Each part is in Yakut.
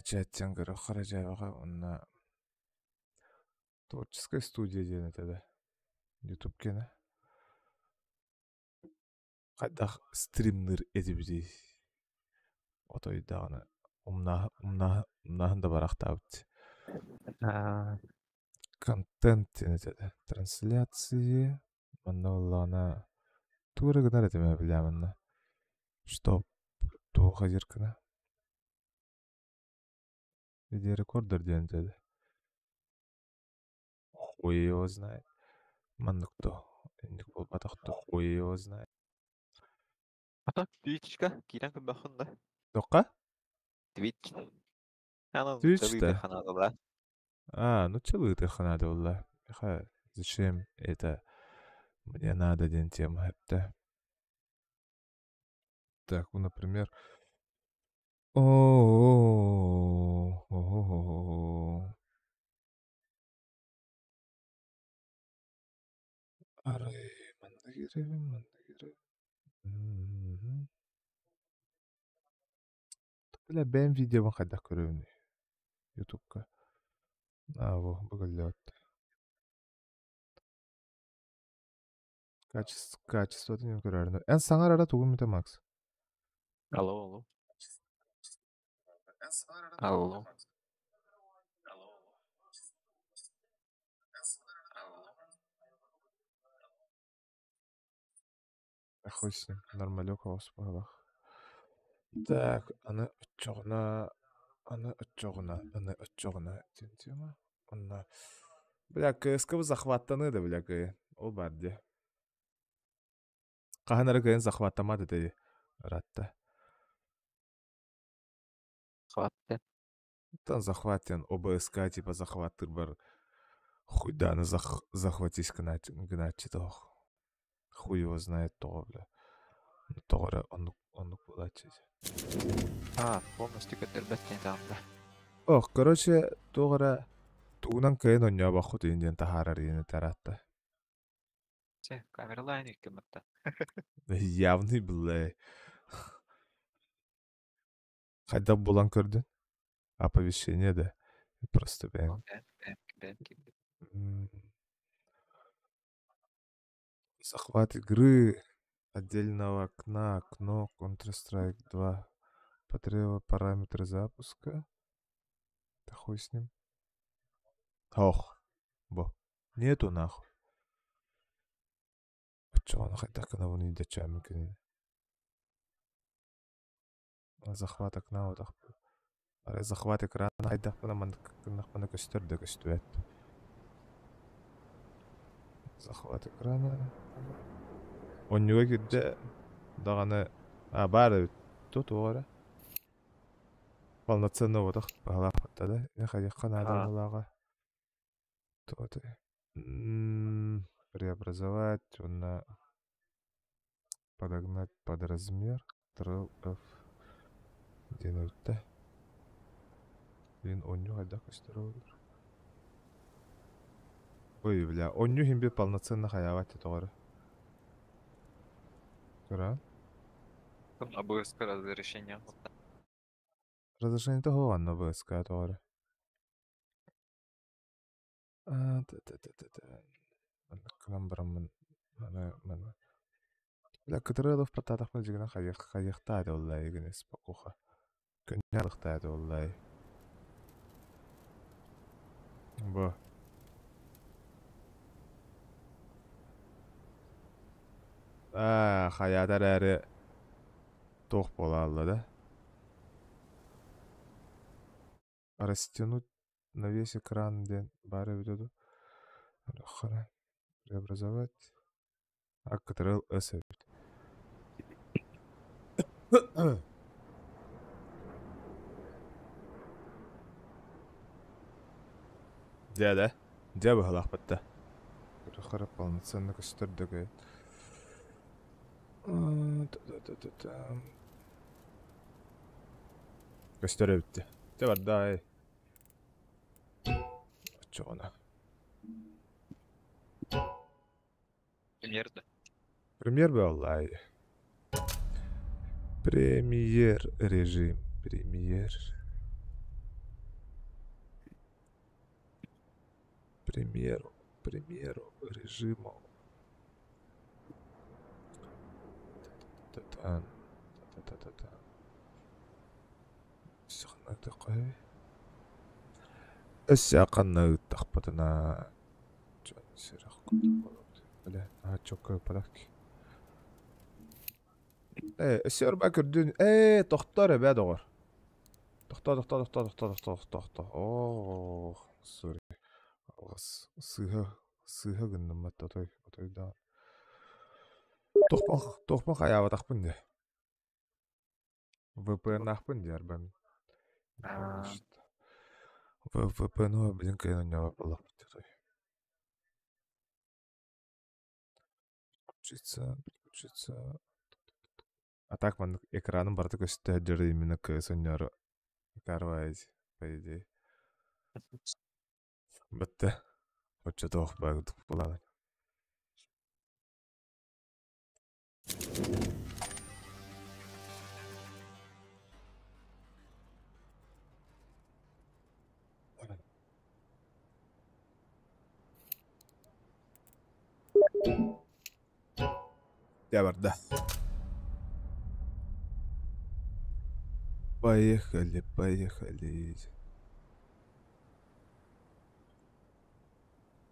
Начать диэн көрүөххэ эрэ дьээбэҕэ уонна творческая студия диэн этэ да Ютуб киэнэ. Хайдах стримныр этибитий? Отой даҕаны умнааһын умнааһын умнааһын да барахтаабыт. Контент диэн этэ да. Трансляции манна буоллаҕына тугу эрэ гынар этим ээ бля манна. Стоп туох диир гына. Видеорекордер диэн этэ да. Хуй его знает. Маннык то инник буолбатах то хуй его знает. А так Twitchка киирэн көрбөххүн да? Туохха? Twitch. Аны Twitch да? нууччалыы наада. А, нууччалыы ыытыахха наада буолла. Миэхэ зачем это мне надо диэн тема эптэ. Так, ну, например, о Арай манна киирэбин, манна киирэбин. Мгм. Бля, бэйэм видеобун хайдах көрөбүнүй? Ютубка. А, во, быгыллыбат. Качество, качествотын көрөрүн. Эн саҥар тугун мүтэ Макс? Алло, алло. Алло. Хуй с ним, нормалек оҕус быһалаах. Так, аны оччоҕуна, аны оччоҕуна, аны оччоҕуна диэн тема. Онно, бля, КСК захваттаныы да, бля, кыайын. Ол баар дии. Хаһан эрэ кыайын захваттаммат этэ дии. Ыраатта. Хватты. Там захват диэн ОБСК типа захваттыырбар хуйдааны зах захватись гынааччы тоох. Хуй его знает тоҕо бля. Тоҕо эрэ оннук оннук буолааччы. А, полностью көрдөрбөт диэн да. Ох, короче, туох эрэ тугунан кыайан оонньообоххут иһин диэн таһаарар иһин тараатта. Чэ, камералаан икки мытта. Явный бля. Хайдах булан көрдүн? Оповещение да. Просто бэйэм. Бэйэм киирдим. Захват игры отдельного окна, окно Counter-Strike 2. Потребовал параметры запуска. Да хуй с ним. Ох, бо. Нету нахуй. Оччоҕуна хайдах гынабыный да чаамын кинини. Захват окна утахпын. Арай захват экрана хайдахпына маннык гыннахпына көстөр да көстүбэт. Захват экрана. Онньуга кирдэ даҕаны а баар эбит. Туох эрэ. Полноценно буотах баһылаахпытта да. Хайыахха наада баһылааҕа. Туоты. Преобразовать уонна подогнать под размер Ctrl F диэн эбиттэ. Блин, онньу хайдах көстөр буолар? Ой, бля, онньу иһин би полноценно хайаабат тоҕо эрэ. Көрөөн? Там АБС разрешение. Разрешение тоҕо анна АБС тоҕо эрэ. А, та-та-та-та-та. Маннык гынан бараммын маны маны Бля, кытырыалов паттаатахпына дьигинэн хайыах хайыахтаа этэ буоллаа игин спокуха. Көннө алыхтаа этэ буоллаа. Бу. Аа, хайаата эрээри туох буолаалла да? Растянуть на весь экран диэн баар эбитэ дуу? Хара преобразовать. А Ctrl S эбит. Дьэ да. Дьэ быһалаахпыт да. Хара полноценно көстөр да Көстөр эбит. Дьэ барда Оччоҕуна. Премьер да? Премьер буолла. Премьер режим. Премьер. Примеру, примеру, режимов. Та-та-та, та-та-та-та. Өссө ханна ыыттахпытына дьон сүрэх курдук буолабыт. Бile наһаа чокко ыппатах Ээ, өссө ырба көрдүүн. Ээ, тохтоо эрэ бээ доҕор. Тохтоо, тохтоо, тохтоо, тохтоо, тохтоо, тохтоо, тохтоо. Оох, sorry. Алҕас сыыһа, сыыһа гынным батта отой, отой да. Тохпох, тохпох хайаабатахпын дии. VPN-наахпын дии арбан. VPN-у билин кыайан оонньообот буоллахпыт дии отой. Подключиться, подключиться. А так маннык экраным барыта көстө сылдьар именно кыыс оонньоору карвайт, по идее. Бытта. Оччотоох баар буолаҕын. Дьэ барда. Поехали, поехали.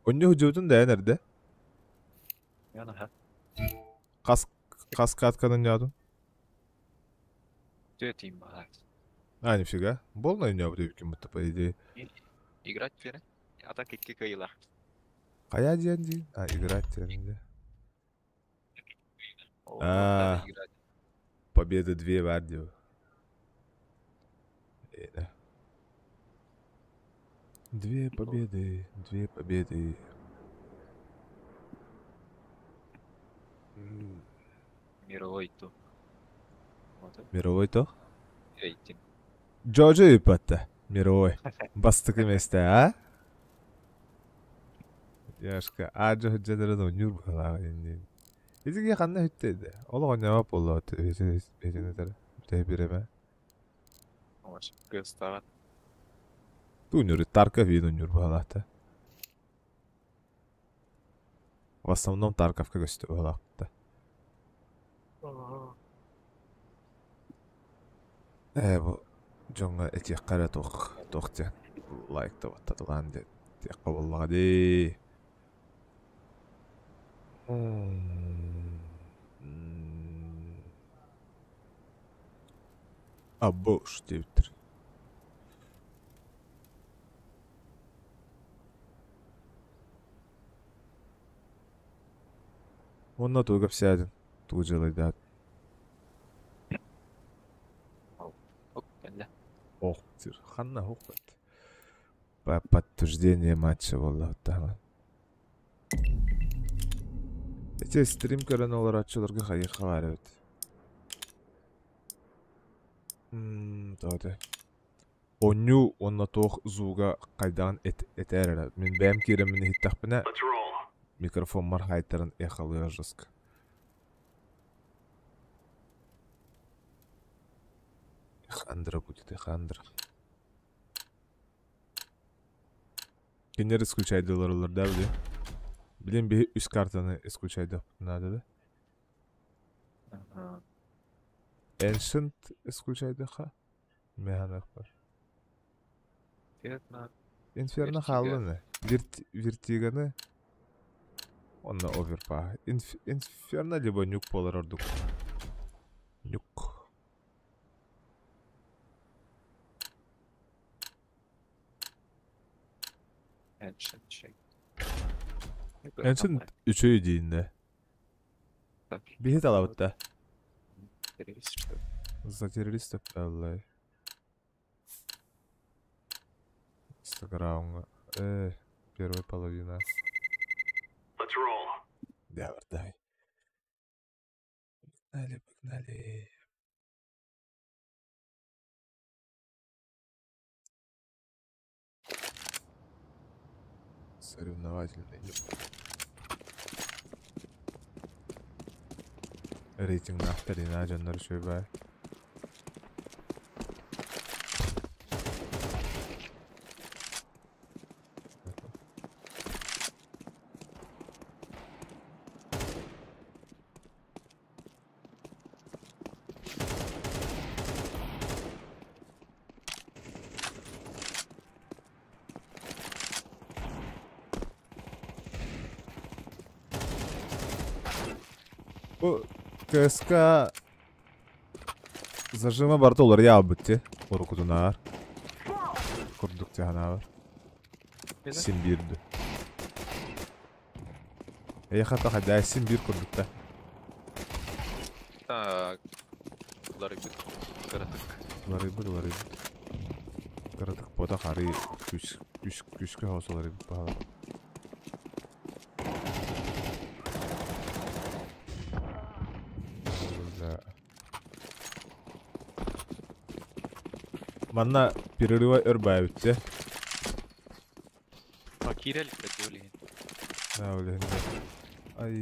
Онньу сылдьыбытын да эн эрдэ? Хас хас катканы оонньоотуҥ? Третий баар. А, нифига. Буолна оонньообут эбиккин будто по идее. Играть теперь? А так икки кыайыылаах. Хайа диэн дии? А, играть диэн дии. А, победа две баар дии. Две победы, две победы. Мировой то. Мировой то? Рейтинг. Джоджо ыыппатта. Мировой. Бастакы миэстэ, а? Яшка, аадьа сылдьан оонньуур быһыылаах иннин. Итиги ханна үттэ Олох оонньообот буолла этин этэр биремэ. Кыыстаҕын. Туунньур, Тарков иин оонньуур быһыылаахта. В основном Тарковка көстө быһыылаахта. Ээ бу дьоҥҥо этиэххэ эрэ туох туох диэн лайк баттатылаан диэн диэххэ буоллаҕа дии. Абош диэбиттэр. Уонна тугу кэпсээтин, тугу дьыалайдаат? Ох, ханна охпат. По подтверждение матча буолла даҕаны. Ити стрим көрөн олорооччуларга хайыахха баар эбит. Тоҕо этэй? Оонньуу уонна туох звуга хайдаҕын этээр эрэ. Мин бэйэм киирэммин иһиттэхпинэ микрофоммар хаайтаран эхолыа жестко. Эхандра будет, эхандра. Кинилэр исключайдыылар да били. Билин биһи үс картаны исключайдыахпыт наада да. Ancient исключайдыахха Механахпар. Инферно. Инферно хаалланы. Вертиганы онно оверпа. Инферно либо нюк буолар ордук. Нюк. Ancient. Ancient үчүгэй дииннэ. Биһи талабыт да. За террористов аллай. Инстаграмҥа. Первая половина. Да, давай. Погнали, погнали. Соревновательный. Рейтинг дьоннор үчүгэй баар. Бу КСК зажима барыта уларыйа аалбыт дии. Уруккутунааҕар. Курдук дии санаабар. Син биирди. Эйиэхэ хадьаай син биир курдук да. Так. Уларыйбыт. Кыратык. Уларыйбыт, уларыйбыт. Кыратык буотах арыы күүс, күүс, күүскэ соҕус уларыйбыт баһылык. Манна перерыва өр баайбыт дьэ. А киирэ иликтэр дии ол иһин. Да, ол иһин да. Ай.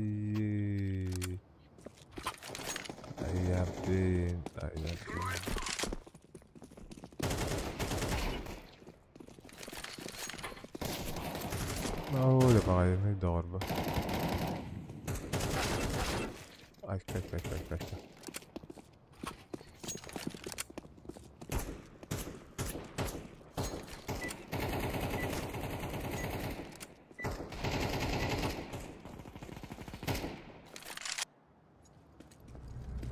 Айабын, айабын. Ой, баҕайыный доҕорбо. Ай, кай, кай, кай, кай.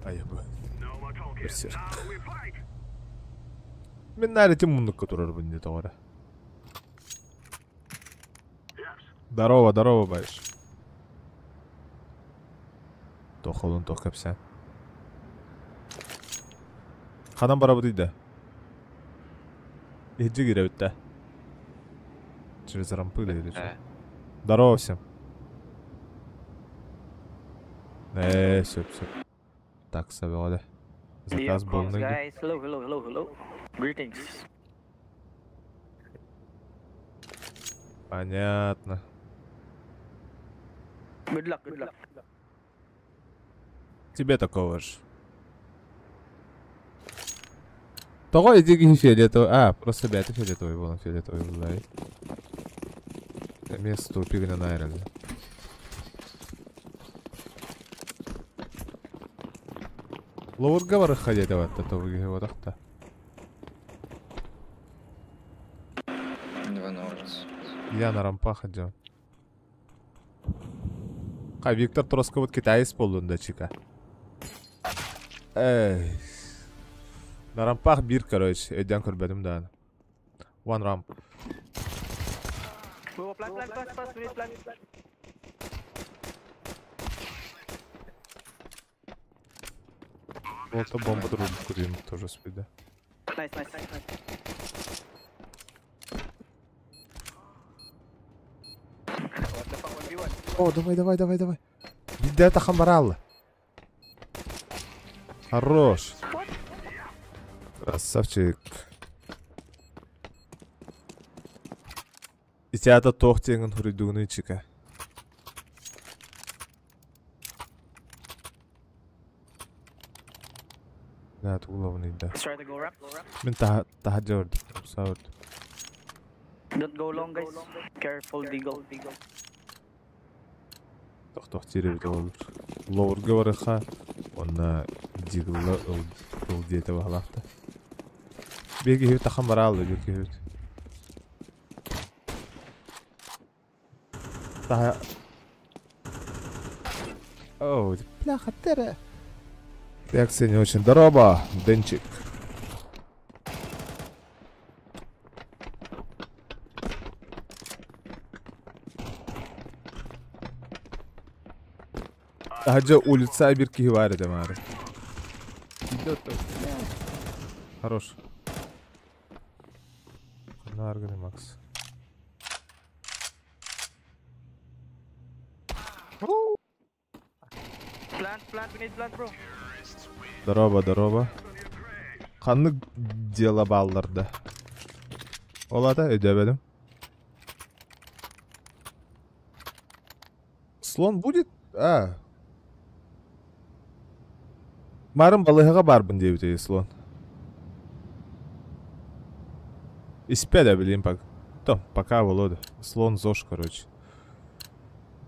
Айыбы. Берсерк. Мин наар этим муннукка турарбын дии тоҕо эрэ. Здорово, здорово, байыш. Туох холун туох кэпсээн. Ханан барабытый да? Иһирдьэ киирэбит да? Через рампы или что? Здорово всем. Сөп, сөп. Так, сабыҕа Заказ полный. Guys, hello, hello, hello, hello. Greetings. Понятно. Good luck, good luck. Тебе такого же. Тоҕо ити киһи фиолетовый? А, просто бэйэтэ фиолетовый буолан фиолетовый буллай. Эмиэ ступи гынан айралла. Ловурга барыхха диэтэ батта тобу киһи буотахта. Два на улице. Я на рампах идем. Хай, Виктор Троскобут китаец буоллун да чика. Эй. На рампах биир, короче, өйдөөн көрбөтүм даҕаны. One ramp. Plant, plant, plant, plant, plant. Вот бомба трубку тоже спит, да? Nice, nice, nice, nice. What the fuck, 1v1? О, давай, давай, давай, давай. Видета хамбаралла. Хорош. Красавчик. Итята туох диэҥин хуруйдугунуй чика. Да, тугулабын да. Let's try to go ramp. Мин таһа дьордум. Саурд. Don't go long, guys. Careful, deagle. Тохтох тирэбит ол. Ловурга барыха. Онна дигла ыл диэтэ баһалаахта. Биир киһи тахан бараалла биир киһи. Таһа О, бляха, тере. Реакция не очень. Здорово, Денчик. Таһырдьа улица биир киһи баар этэ маары. Хорош. Ханна аргыны Макс. Plant, plant, we need plant, bro. Здорово, здорово. Ханнык дела бааллар да? Ол аата өйдөөбөтүм. Слон будет? А. Марын балыыһаҕа баарбын диэбитэ слон. Испэ да билим пак. То, пока, Володя. Слон ЗОЖ, короче.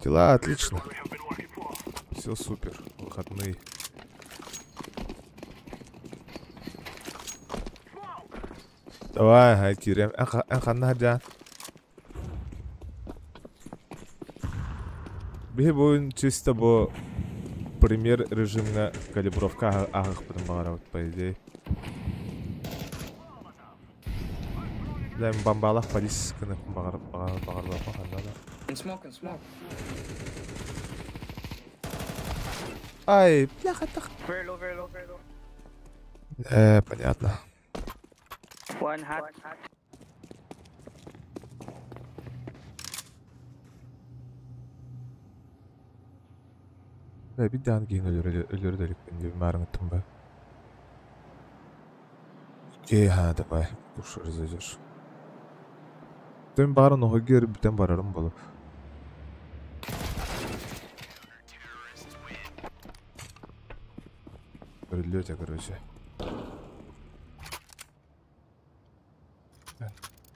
Дела отлично. Все супер. Выходные. Давай, хай киирем. Эн ханна сылдьаан. Биһи бүгүн чисто бу Премьер режимҥа калибровка ааһыахпытын баҕарабыт, по идее. Бля, бомбалах полис гыныахпын баҕар баҕарбаппын ханна да. In smoke, in smoke. Ай, бляха так. Very low, very low, very low. Понятно. One hat. Бля, bir даан киһини өлөрө иликпин диэн маарыҥыттым ба. Окей, ха, давай, кушай, разойдешь. Тэн баарын оһойго эрбитэн барарым боло. Көрүллүө короче.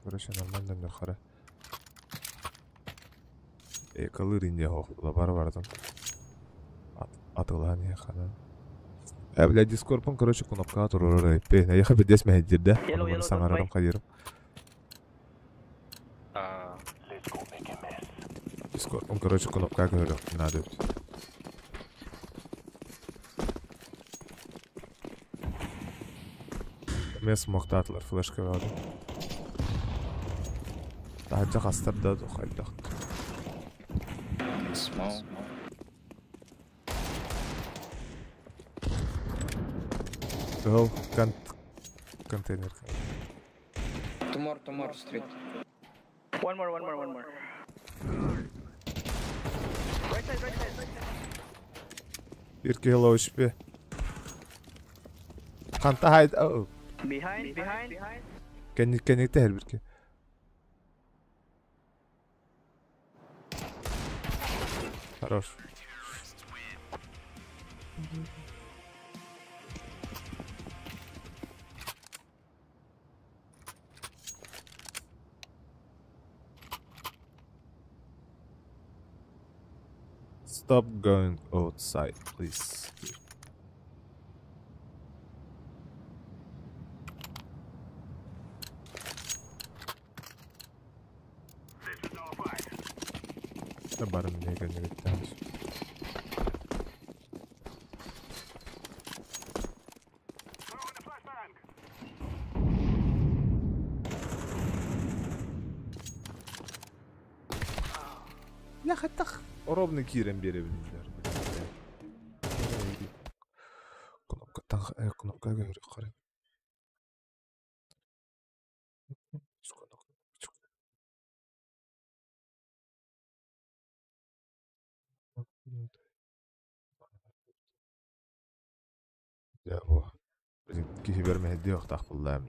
Короче, нормально нөхара. Экалыр инде лабар бардым. Атылан яхана. Бля, Дискордпун, короче, кнопка турурар эппи. Яха бидес мәһеддирде. Yellow, yellow, Саңарарым don't кайырым. А, Дискордпун, короче, кнопка көрөр надо. Мен смоктатылар флешка алды. Таһырдьа хастар да хайдах. Smoke. Go контейнер. Two more street. One more, one more, one more. Right side, right side, right side. Bir kilo HP. Канта хайд. Behind, behind. Кенни тэр бир ки. Хорош. Stop going outside, please. Барым неге неге. Бляха, ровно киирэн биэрэбин. Кнопка кнопка көрө. Я во. Блин, киһи бермеһи диэхтаах буллаам.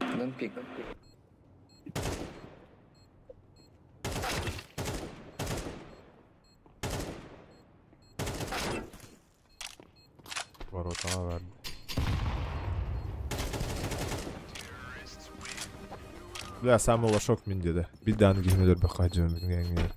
Don't peek. Воротаҕа бар. Бля, самый лошок мин диэдэ. Биддааны киһини өлөрбөх хаадьым бүтүн.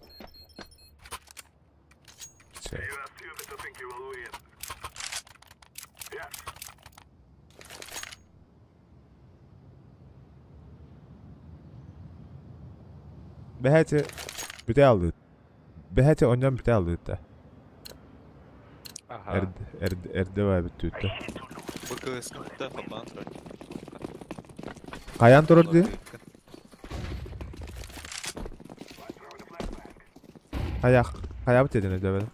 Бэһэти бүтэ алды. Бэһэти онньон бүтэ алды та. Ага. Эрд эрд эрдэ баа бүттүүттэ. БКС-ка хабан турар. Каян турар ди? Каяк кая бит эден өдөбө.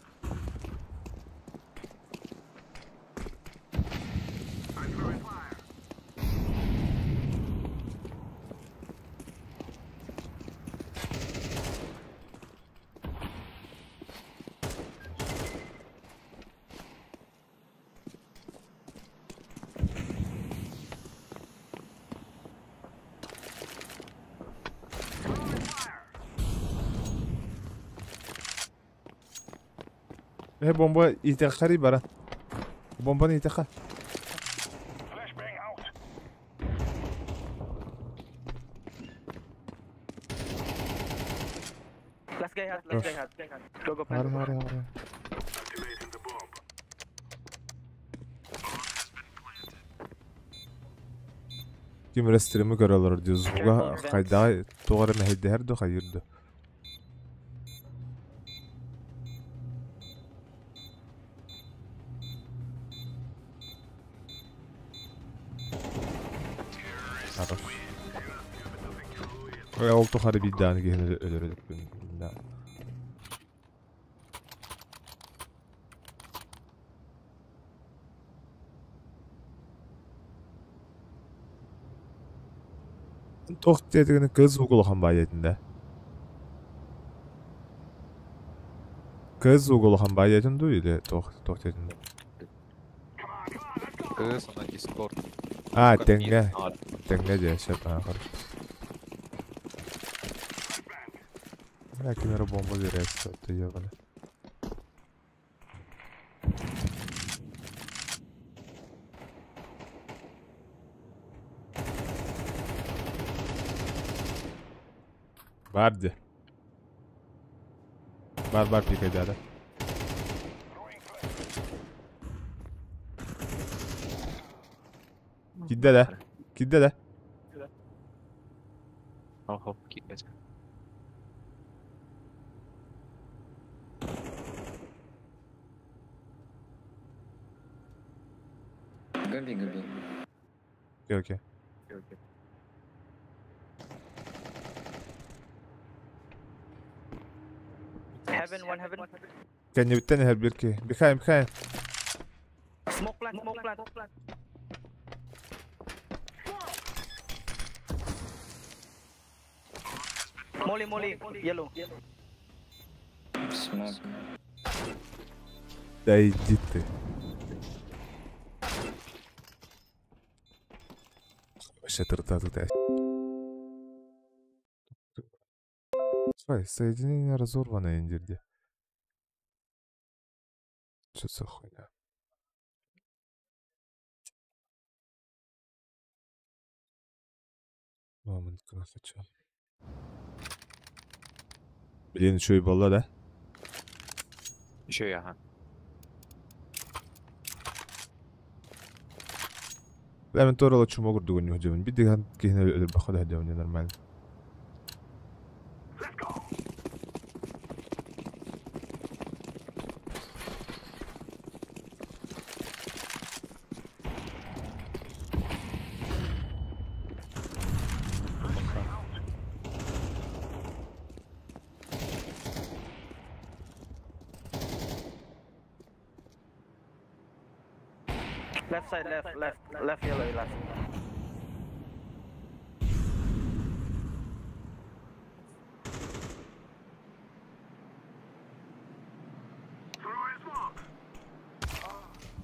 Э бомба итехари бара. Бомбаны итеха. Last guy hat, last guy hat. Go, go, Хары plant. хары хары. Ким рестрими көрөлөр диз буга хайда тугары мехиддер ду хайырды. Хорош. Ол тухары биирдээн киһини өлөрөлүкпүн. Да. Туох диэтигини кыз угулахан баайатын да. Кыз угулахан баайатын дуу или туох туох диэтин да. Кыз на Discord. А, тэҥҥэ. Тэҥҥэ дьэ, сөп аахар. Бля, ким эрэ бомба биэрээччи, ты ёбаный. Бар дии. Бар бар пикайдаада. Киирдэ да? Киирдэ да? Хоп, киирдэ. Go B, go B. Окей, окей. Heaven, one heaven. Кэннибиттэн иһэр биир киһи. Behind, behind. Smoke plant, smoke plant. Molly, molly, yellow. Smoke. Да иди ты. Вообще трта тут. Стой, соединение разорвано индирде. Что за хуйня? Мамонт хочу. Блин, еще и была, да? Еще и ага. Бля, мен тоже лучше могу дугу не уйдем. Биди кихне походу идем, не нормально. Left side, left, left, left yellow, left.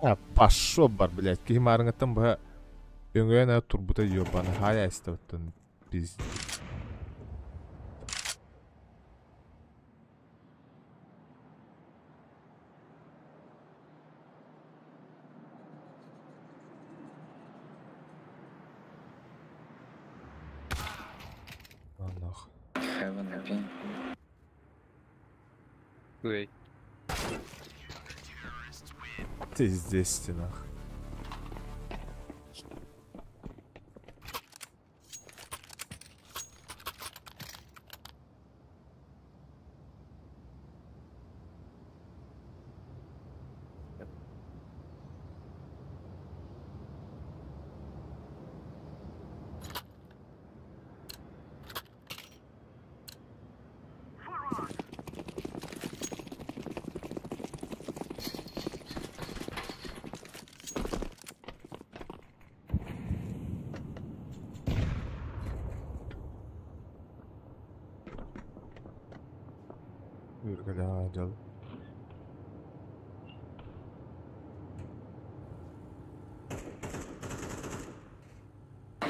А, пошел бар, блядь, кихи марыңыттан баха өңөйөн турбута ёбаны хая эстебеттен пиздец. А, нах. Heaven, B. Ой. Ты здесь, стенах. Дел.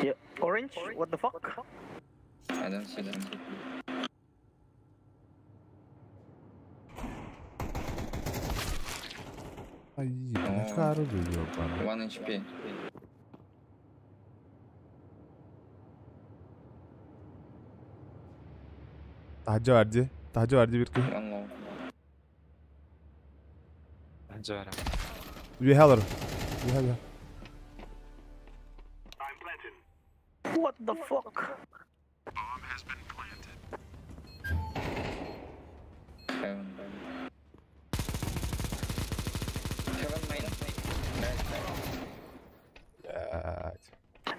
Yeah. Orange? What the fuck? I don't see them. Ай, бля, кару ёбаный. 1 HP. Таһдьа бар дии. Таһдьа бар дии бир киһи. One low. Анжара. Үөһэ олор. Үөһэ, үөһэ. What the fuck? Heaven. Heaven main. Right, right. Блядь.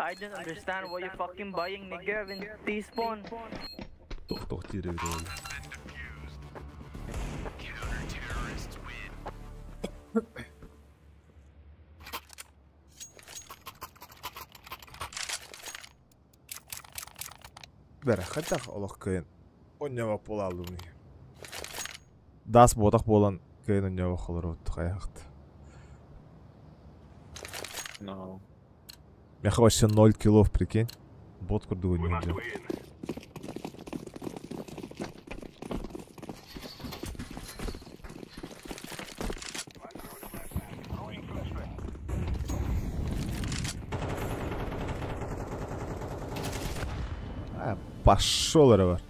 I don't understand why you fucking buying nigga in T-spawn. Туох диир эбит ол. Бэрэ, хайдах олох кыайан онньообот буолааллыбыный? Даас буотах буолан кыайан онньообох олоробут хайахт. No. Меха вообще 0 килов, прикинь. Бот курдук ойнуур. А, пошел, Ревер.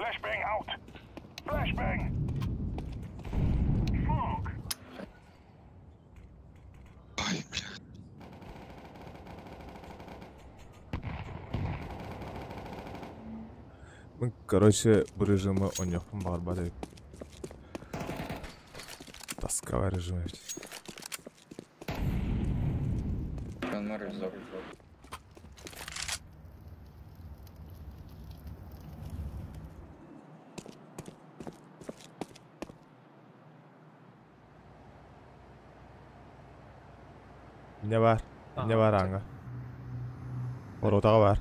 Flashbang out. Flashbang. Smoke. Ай, бля. Мы, короче, бу режимы онньуохпун баҕарбат эбит. Тосковай режим эбит. One more is up. Не бар, не бар аңа. Оротаға бар.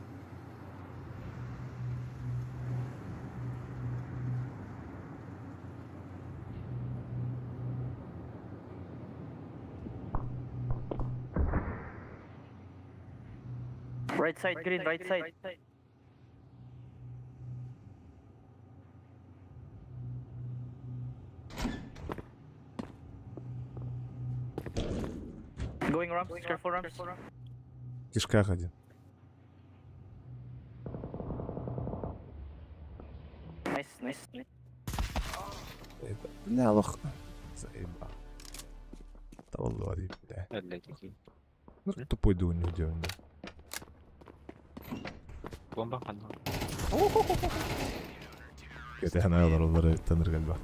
Right side, green, right side. Going ramps, careful ramps. В кишках один. Nice, nice. Это, бля, лох. Заебал. Того бля. Ну, тупой дух не делаем, да. Бомба ханна. Это она олороллар таныр гэлбэ.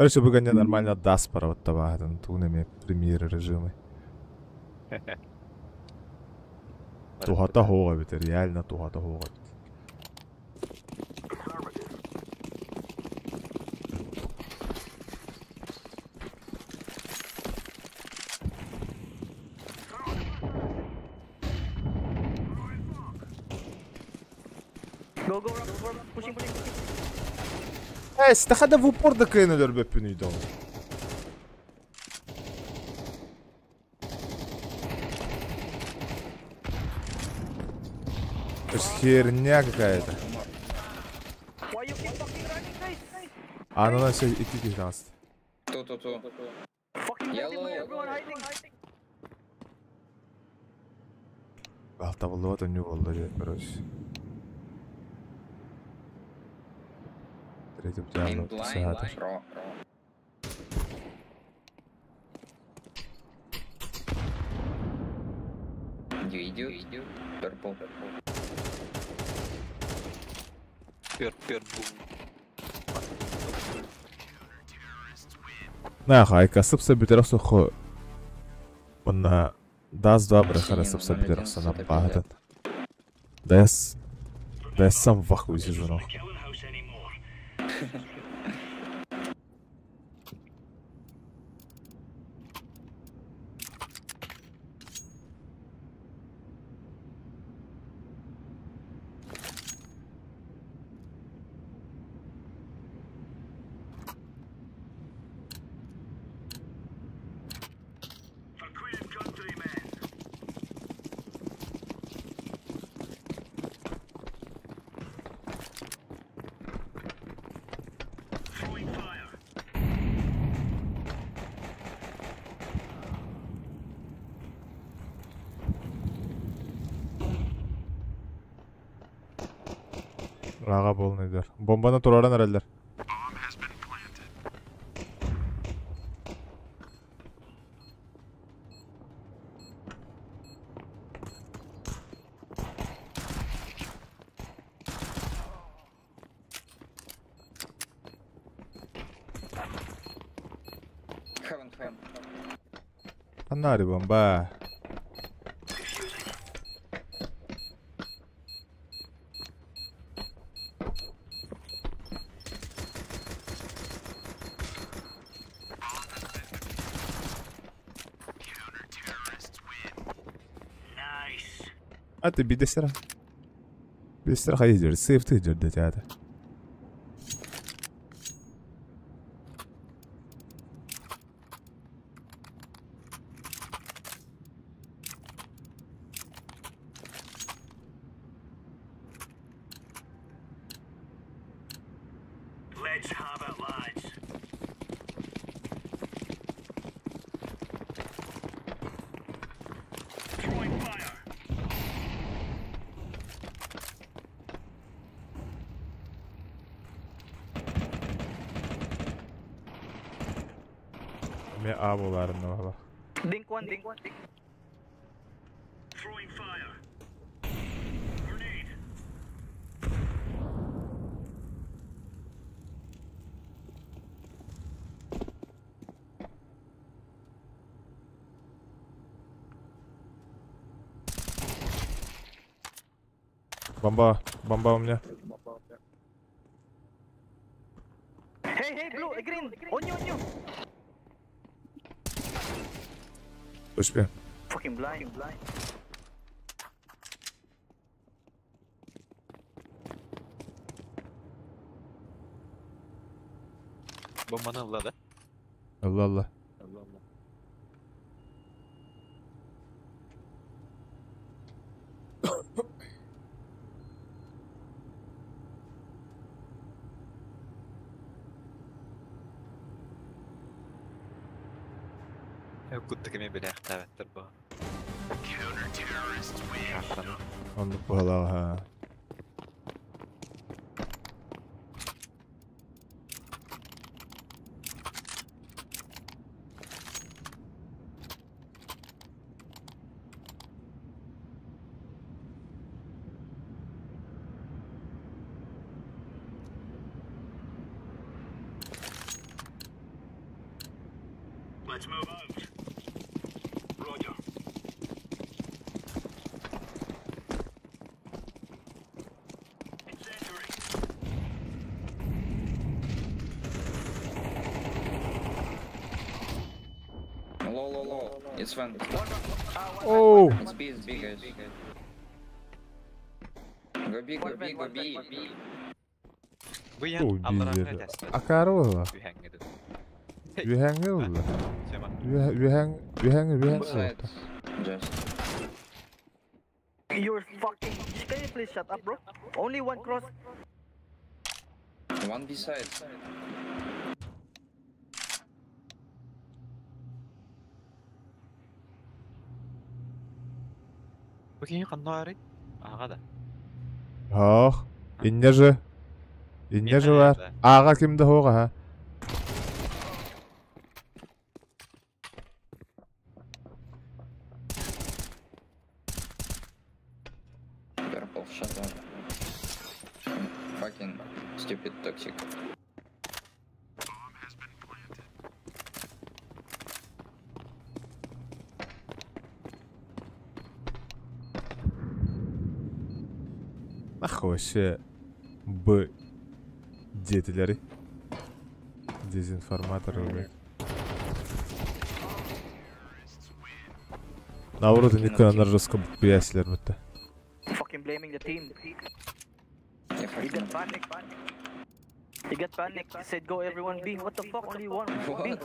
Короче, бүгін нормально даст параваттабаатын тугунэми премьер режимы. Тухата хоға бит, реально тухата хоға бит. Go, go, ramps, ramps, pushing, pushing, pushing. Э, стахада в упор да кыйын өлөрбөппүн үйдө. Это херня какая-то. Why you keep fucking running, guys? А, ну на все, идти 15. Ту, ту, ту. Fucking Yellow. everyone hiding. Алтабыллыбат өнүү болду же, короче. Третий I'm тяну blind. Raw. You idiot. Purple. Пер-пер-бум. На, хайка сыпса бүтэр сохо. Онна Даст 2 брэхара Синий сапса 0,1 билер сана это баатан. Да я с... Да я сам в ахуе сижу нахуй. Аға болнайдар. Бомбаны тураран эрэллэр. Heaven, heaven. Ханнари бомба. Аты бидесера. Бидесера хайдер, сейф ты дерде театр. Ме А боларын баба. Dink one, dink one. Бомба, бомба у меня. Hey, hey, blue, green. On you, on you. Успе. Fucking blind. Бомбаны ылла да? Алла алла. Кутты кеме билээхтээбэттэр бу. Оннук баһалааҕа. Let's move out. Roger. Incendiary. Low, low, low. It's one. Оу! It's B, it's B, guys. Go B, go B, go B. Быйан Ой, аллараа биир. тэстэр. Акары буолла. Үһэҥҥэ дуу. Үһэҥҥэ буолла. Сема. Үһэҥ, үһэҥ, үһэҥ Inside. буолла. Just. You're fucking. Can you please shut up, bro? Only one cross. One B side. Бу киһи ханна Аҕа да. Ох, инне же. Инне же бар. Аға кимде хоға ха. Purple, shut up. Fucking stupid toxic. Нахуй вообще Б диэтилэри. Дезинформаторы, блядь. Наоборот, никогда жестко бяслер будто. Fucking blaming the team. Я You fucking... got panic. You got panic. You said go everyone B. What the fuck? Only one B. What?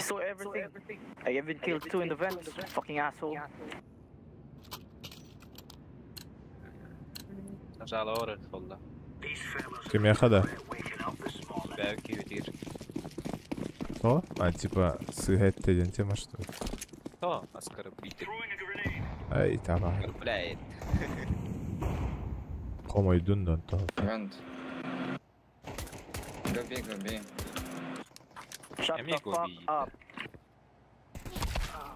Saw everything. I even killed two in the vents. Fucking asshole. Жалора холла. These fellas Кимиэхэ да? are waking up this morning. Бэв киһитир. То? А, типа, сыгать один тема, что ли? То, оскорбитель. Throwing a grenade. Ай, таба. Блядь. Хомойдун да то. Вент. Go B, go B. Shut the Amigo fuck B. up.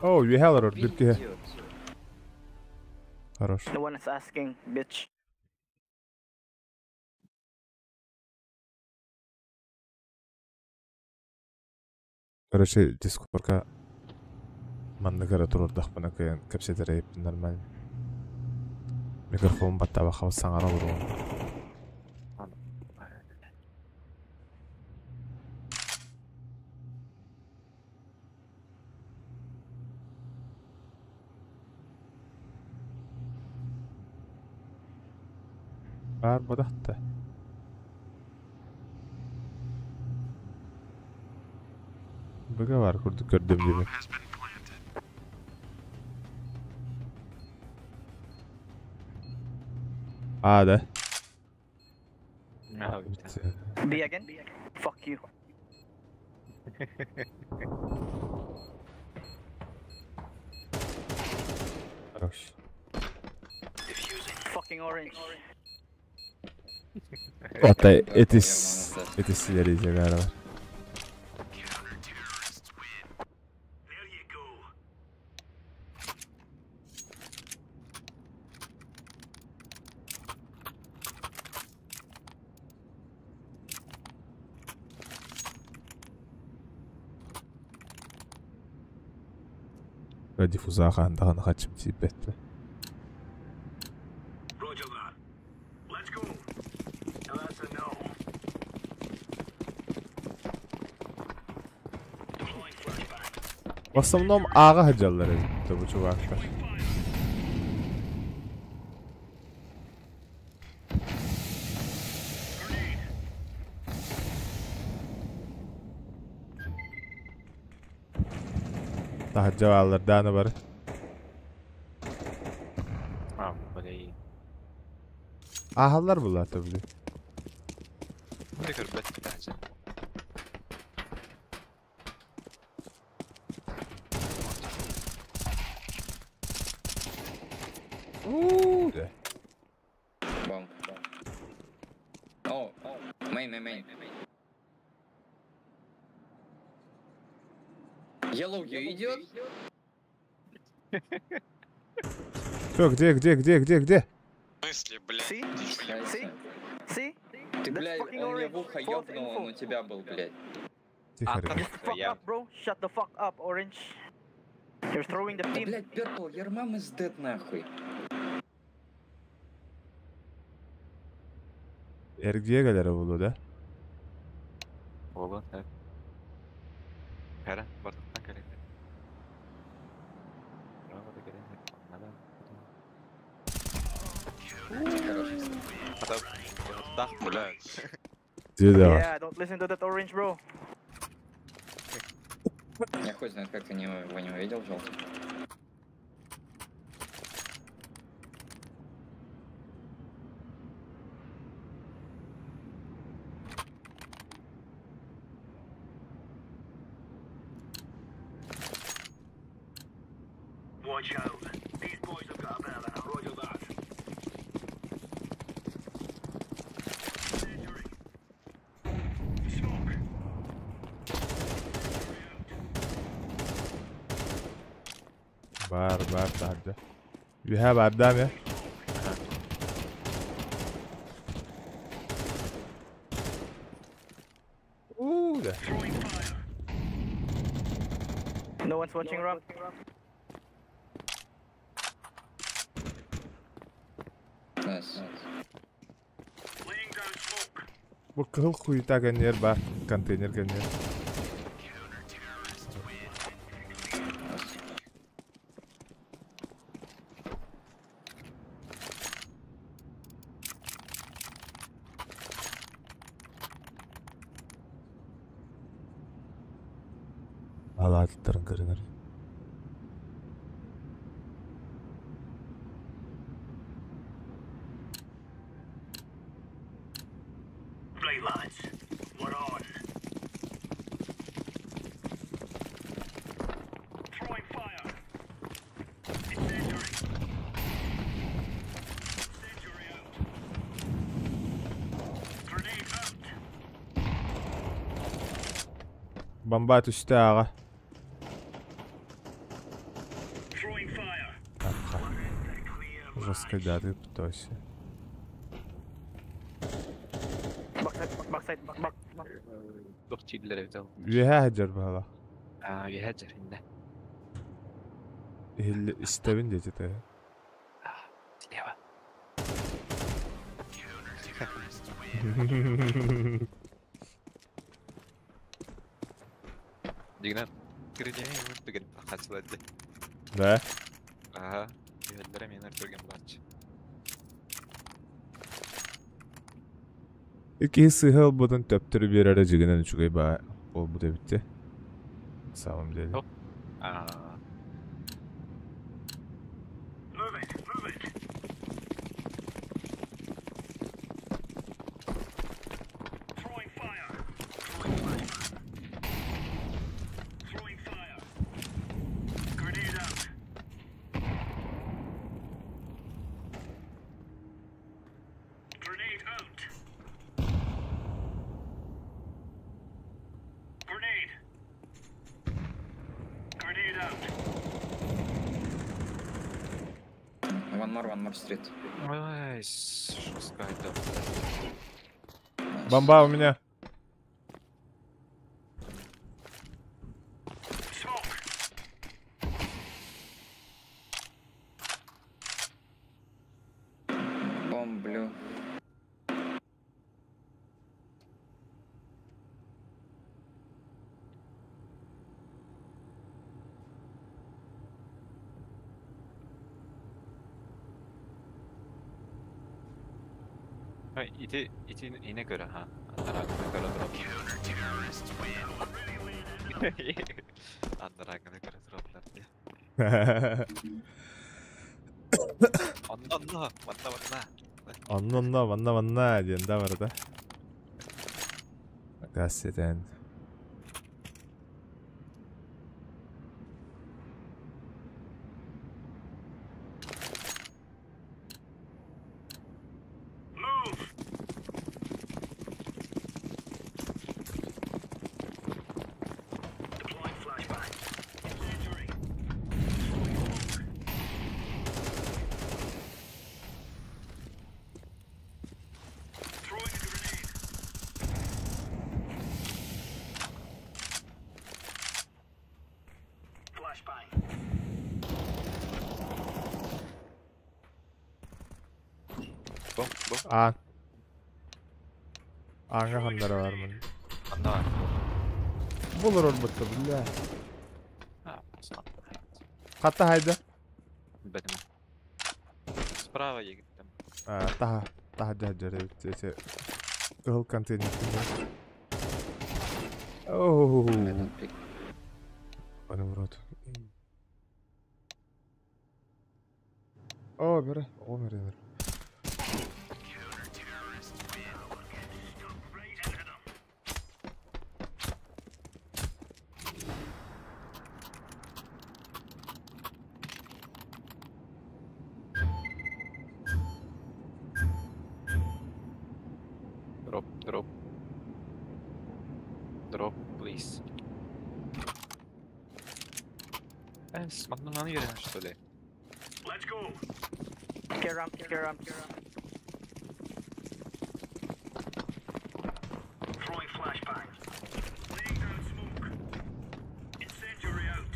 О, үөһэ олорор B bir киһи. идиот. Хорош. No one is asking, bitch. Короче, дискордка маннык эрэ туруордахпына кыайан кэпсэтэр нормально. Микрофон баттаабакка саҥара олоруом. Баар бодахта. Быга бар курдук көрдүм диэбит. А, да? B again? Fuck you. Хорош. Fucking orange. Ата Purple, этис your mom is dead. этис силерийде бар. There you go. Диффузаға андаған хачым тиіп бетті. Roger that. Let's go. Now that's a no. Deploying flashbang. В основном аға хаджалар это bu чувактар. Тахаджалар даны бар. А, блядь. Ахалар булар tabii. Ты көрбөт даже. Уу. Bomb. Oh, main, main, main. Yellow, you idiot? Чё, где, где, где, где, где? В смысле, блядь? See? Scheiße. See? Ты, That's блядь, fucking он мне orange. в ухо False ёбнул, он info. у тебя был, блядь. Тихо, А, ребят. Just fuck Я. up, bro. Shut the fuck up, orange. You're throwing the Да, team. блядь, Purple, your mom is dead, нахуй. Эргие галера булу, да? Ола, так. Кара, бартактан кэлин. Браво, да кэлин. Надо. Хорош. Ата, так, Блядь. Где да бар. Yeah, don't listen to that orange, bro. Я хуй знает, как ты не, его не увидел, желтый. Watch out. These boys have got a bit of an Roger that. Injury. Smoke. Бар, бар, тахаджа. Үөһэ бар да ме? Уу, да. Throwing fire. No one's watching ramp. Nice. Laying down smoke. Бу кыһыл хуйта кэнниэр бар. Контейнер кэнниэр. Nice. Алааттарын көрүнэр. Right, lads. We're on. Throwing fire. Incendiary. Incendiary out. Grenade out. Бомба түстэ аҕа. Throwing fire. Апха. Жестко даты пытался. Backside, backside, back, back. Туох чииллэр эбит ол. Үөһэ сылдьар баһала. Аа, үөһэ дьэр иннэ. Иһилли истэбин диэти тэ. Слева. Дигинэн кирдиэһин түгэн хачылар дии. Да? Аха. Үһэллэрэ миэнэр түргэн бааччы. Икки сыһа ылбытын төптөрү биэрэрэ дьигинэн үчүгэй баа буолбут эбит дии. На самом деле. Оп. Аа. Move it. Move it. Throwing fire. Throwing flashbang. Throwing fire. Grenade out. Grenade out. Grenade. Grenade out. One more street. Ой, жестко это. Nice. Бомба у меня. Smoke. Bomb blue. Ой, ити ити ине көрө ха. Андараагына көрө дроп. Андараагына көрө дроплар дии. Онно онно, манна манна. Онно онно манна манна диэн да барда. Газ сетен. Move. Deploying flashbang. Incendiary. Throwing smoke. Throwing a grenade. Flashbang. Бом, бом. Аан. Ааҥҥа ханнара бар мын. Анна бар. Булар орбутта бля. А, сам. Хатта хайда. Бэтим. Справа едет там. А, таха. Таха дьэ эти кыһыл контейнер. Оу. I don't pick. Аны в рот. О, бери. О, бери, бери. Right into them. Drop, drop. Drop, please. Э, манна уверен, что ли? Let's go. Care ramp, care ramp. Throwing flashbang. Laying down smoke. Incendiary out.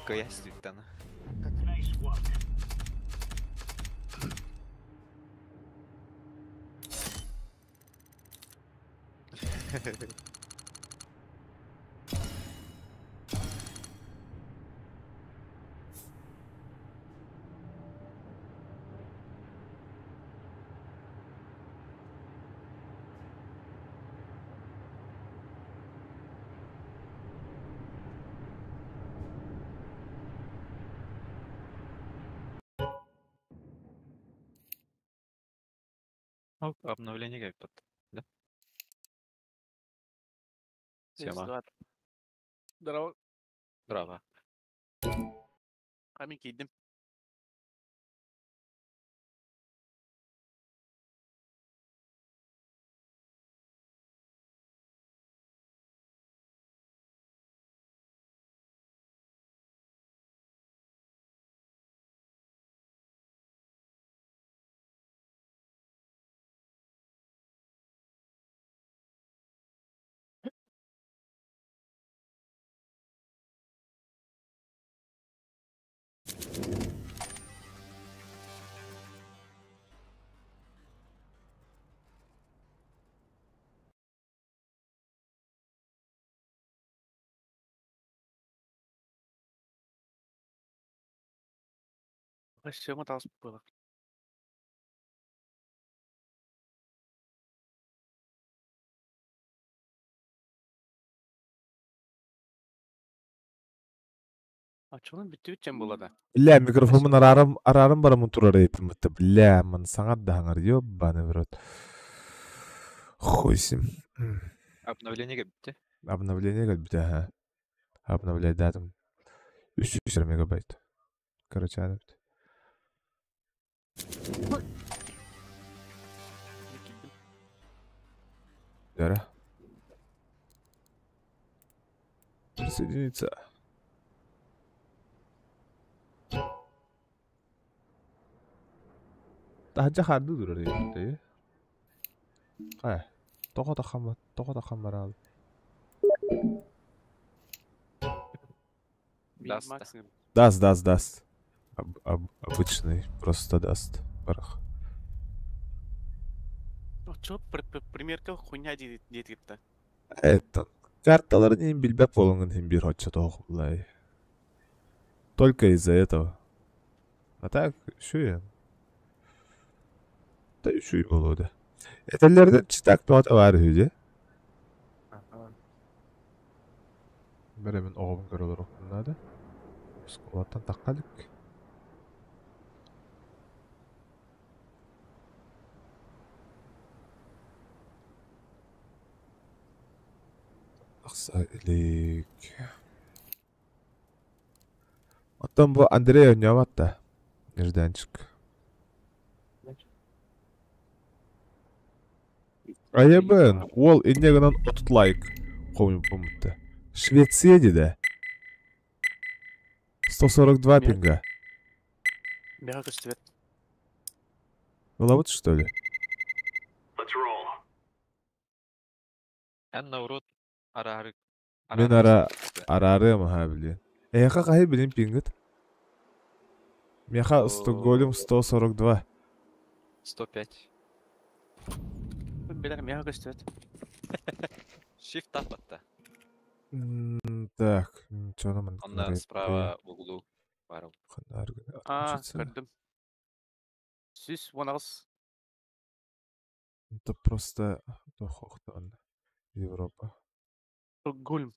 Кыйас диттан. Nice work. Оп, обновление как под. Да? Тема. Здорово. Браво. Амин киирдим. Вообще мотался было. А чё он бүтүбүт чем было да? Бля, микрофонун араарым араарым барамын турар эпим это. Бля, ман саҥар да хаҥар, ёбаный в рот. Хуй с ним. Обновление кэлбитэ. Обновление кэлбитэ, аһа. Обновляйдаатым. 300 мегабайт. Короче, эбит. Киирдим. Дара. Присоединиться. Таһырдьа хаардыы турар эбит. Хайа, тоҕо тахаммат, тоҕо тахаммараал. Даст. Максим. Даст, даст, даст. Обычный, просто даст. Барах. Ну чё, примерка хуйня диэт Это. Карталарын иһин билбэт буолаҥҥын иһин биир оччотоох буллай. Только из-за этого. А так, үчүгэй. Да үчүгэй буолуо да. Этэллэринэн читак бөҕөтө баар үһү дии. Бэрэ мин оҕобун көрө олоруохпун наада. Оскуолаттан тахха илик. Тахса илик. Оттон бу Андрей оонньообот да? Нежданчик. Айабын, уол инньэ гынан 30 лайк хомуйбуппун Швеция диде. 142 пинга. Мега көстүбэт. Ылабыт что ли? Let's roll. Эн наурут араары Мин ара араарыам аһаа билиэн. Эһиэхэ хаһый билин пингыт? Миэхэ Стокгольм 142. 105. Билэр мега көстүбэт. Shift tab атта. Так, чону ман Онно справа в углу. Барыл. А, көрдүм. Сүүс уон аҕыс. Это просто тохохтон Европа. Стокгольм.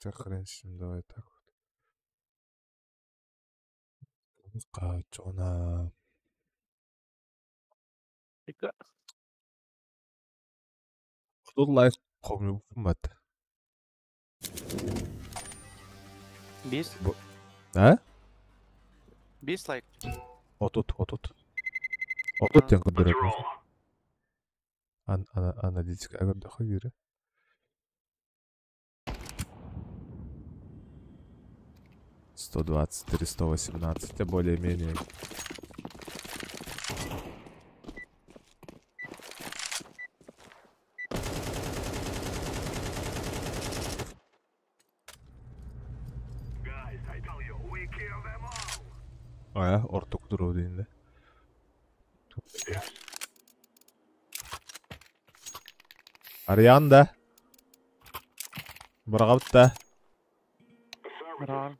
Так, хрен с ним, давай так вот. Качона. Тут лайк хомуйбуппун Биэс. А? Биэс лайк. 30, 30. 30 диэн Let's көрдөрөр. roll. Аналитика көрдөхө биирэ. 123, 118, а более-менее. А, орток туруу дейин да. Ариан да. Бырагабыт да. Рар.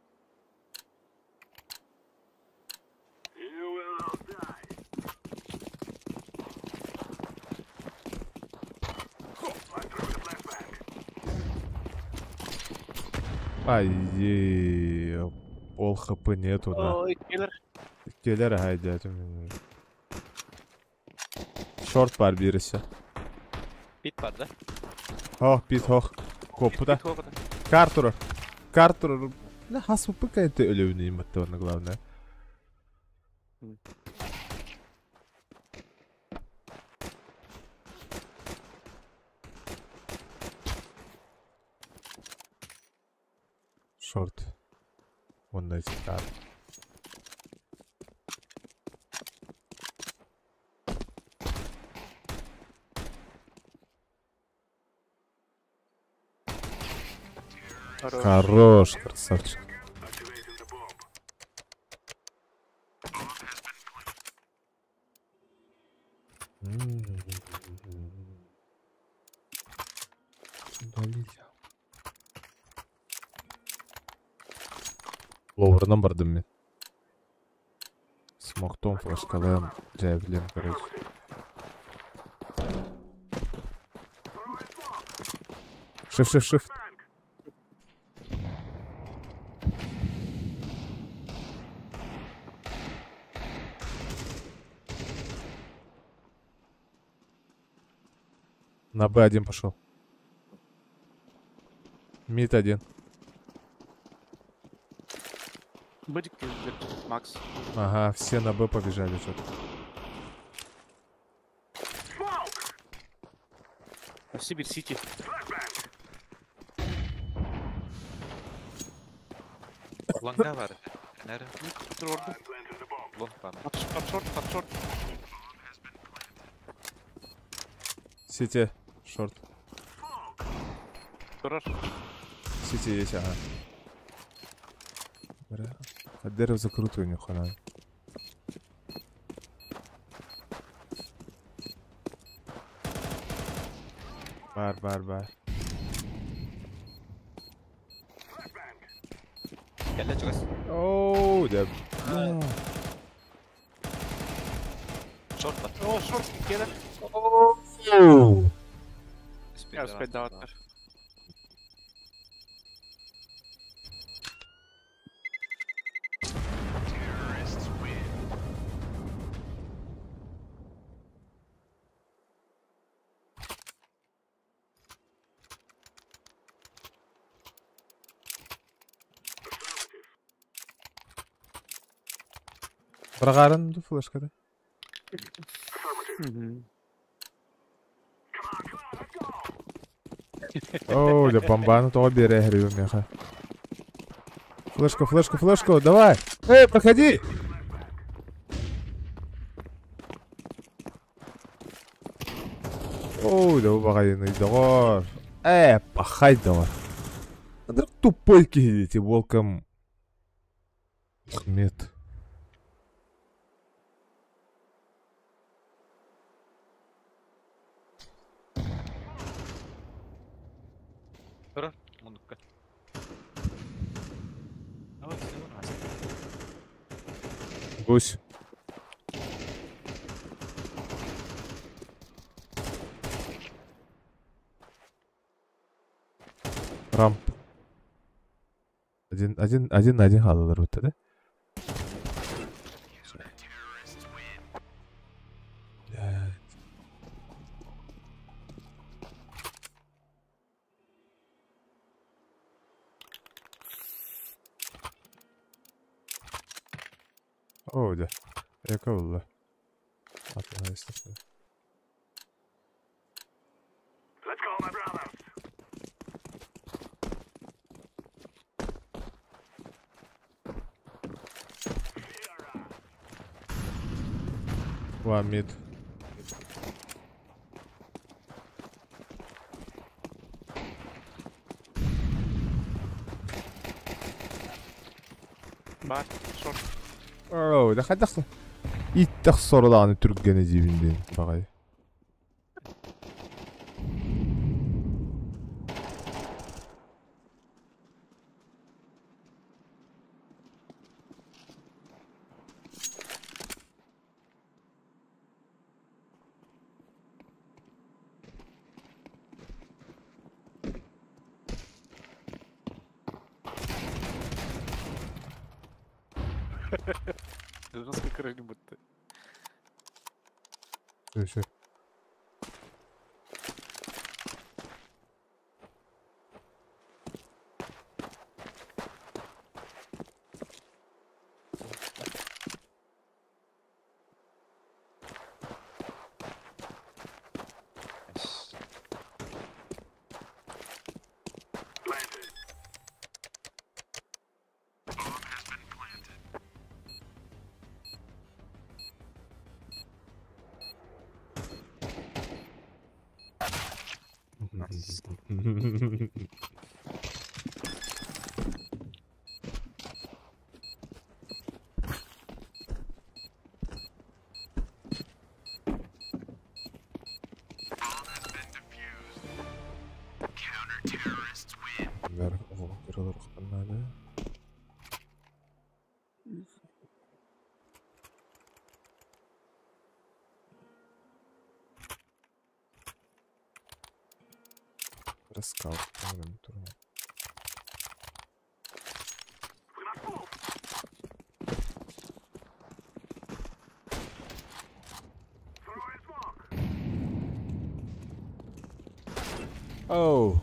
Ай, пол хп нету, да. Ой, киллер. Келер хайда. Шорт бар birisi. Пит бар да? Хох, бит хох. Копу да. Пит хоҕа да. Картур. Картур. La hasıp кайты өлөбүнү иматтабына главное. Шорт. Онда кар. Хорош. Хорош, красавчик. Лоурынан бардым мен. Смоктом, флешкалым, джавелин, короче. Шифт, шифт, шифт. На Б1 пошел. Мид один. Быдик киллер, Макс. Ага, все на Б побежали что-то. Сибирь Сити. Лонга бар. Нere? Турорду. Лонг бар. Под шорт, под шорт. Сити, шорт. Турар. Сити есть, ага. Бля. А дерево закрытую у них она. Бар, бар, бар. Кэллэ чугас. Оу, да. Шорт бар. О, шорт, киллер. Оу. Я успеть давать. Бырагарын ду флешкада. Оу, да бомбану того бере меха. Флешку, флешку, флешку, давай! Эй, проходи! Оу, да убагайны догор. Пахай давай. Вдруг тупой кидите, волком. Ахмед. Турар. Мундукка. Ой, всего нас. Гусь. Рамп. Один, один, один на один халалар өтті, да? Блядь. О, да. Яка булла. Атла истепне. One mid. Бар, short. Оу, да хайдах иттэх соролааны түргэнэ диибин диэн баҕайы. Жестко крыгни будто. Все. Nice. Planted. Bomb has been planted. Bomb has been defused. Counter-terrorists win. Бэр оҕо кыралар надо. Раскал. We must move. Throwing smoke. Оу.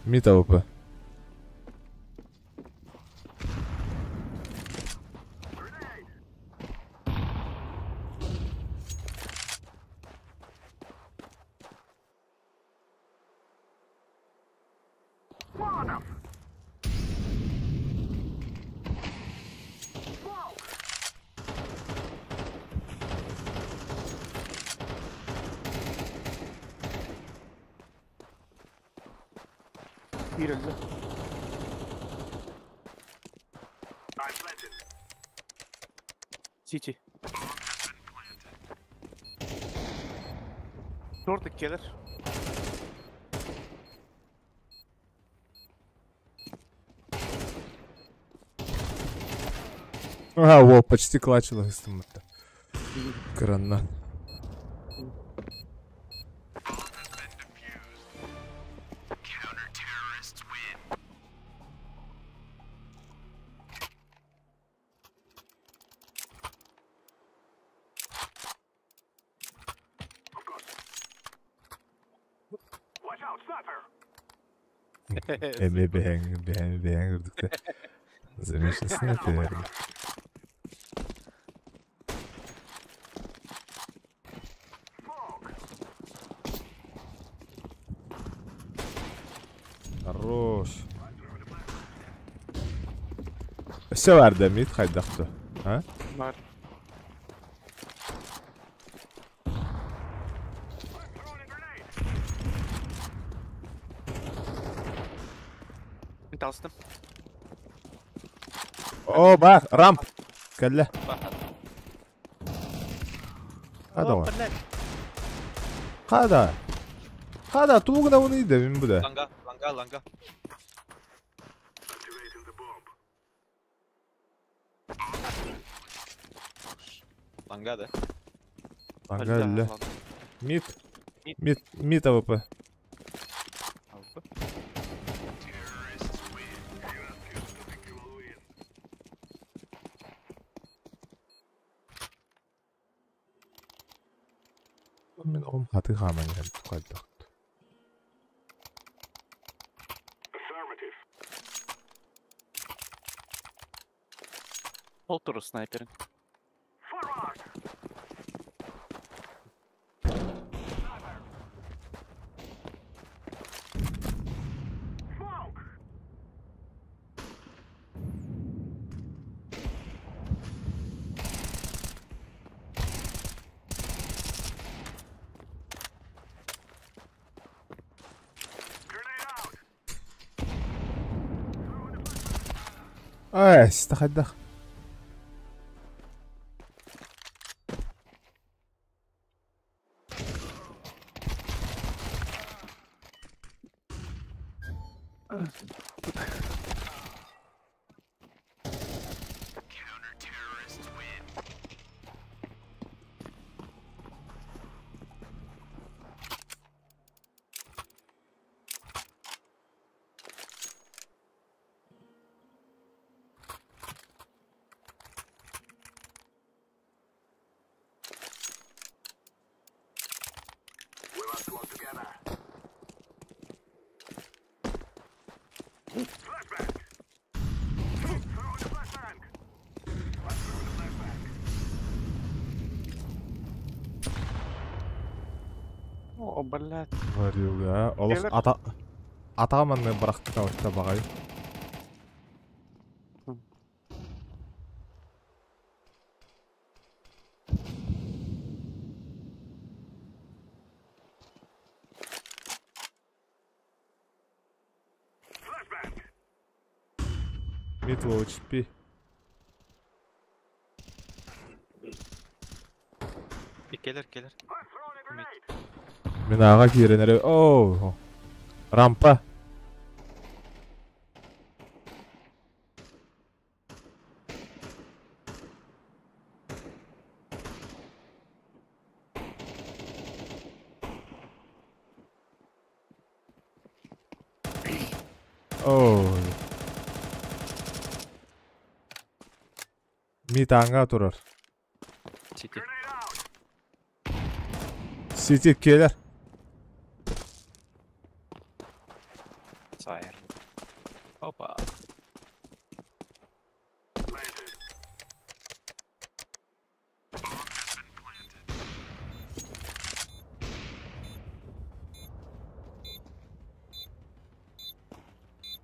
Mid AWP. Grenade. Molotov. Smoke. Bir öldü. I'm planted. CT. Bomb has been planted. Short gelir. А, во, почти клачила гыстыммыта. Кранна. Bomb has been defused. Counter-terrorists win. Of course. Watch out, sniper! Эме бэһэҥ бэһэҥ бэһэҥ үрдүктэ. Замечен снайпер. Smoke! Хорош. Все бар да mid хайдахты. А? Бар. I'm throwing a grenade! Мин алыстым. О, бар, рамп. Кэллэ. Бахат. Хада О, бар. блядь. Хада. Хада, тугна уны иде мин буда. Ланга, ланга, ланга. Activating the bomb. Ланга, да? Ланга өллө. Ладно. Mid. Mid. Mid, mid AWP. Алпы. Terrorists win. You have to you will win. Мин ом хаты хаман ян хайдах. Affirmative. Ол туру снайперин. Forward! Sniper! Smoke! Grenade out! Ай, хайдах. О, блядь. Варюга. Олох Келер. ата атаға манны бырахты тавытта бағай. Mid low HP. Келер, келер. Мен аға киирен Оу. Рампа. Оу. Мид аңға турар. Сити. Сити келер. Сайр. Опа.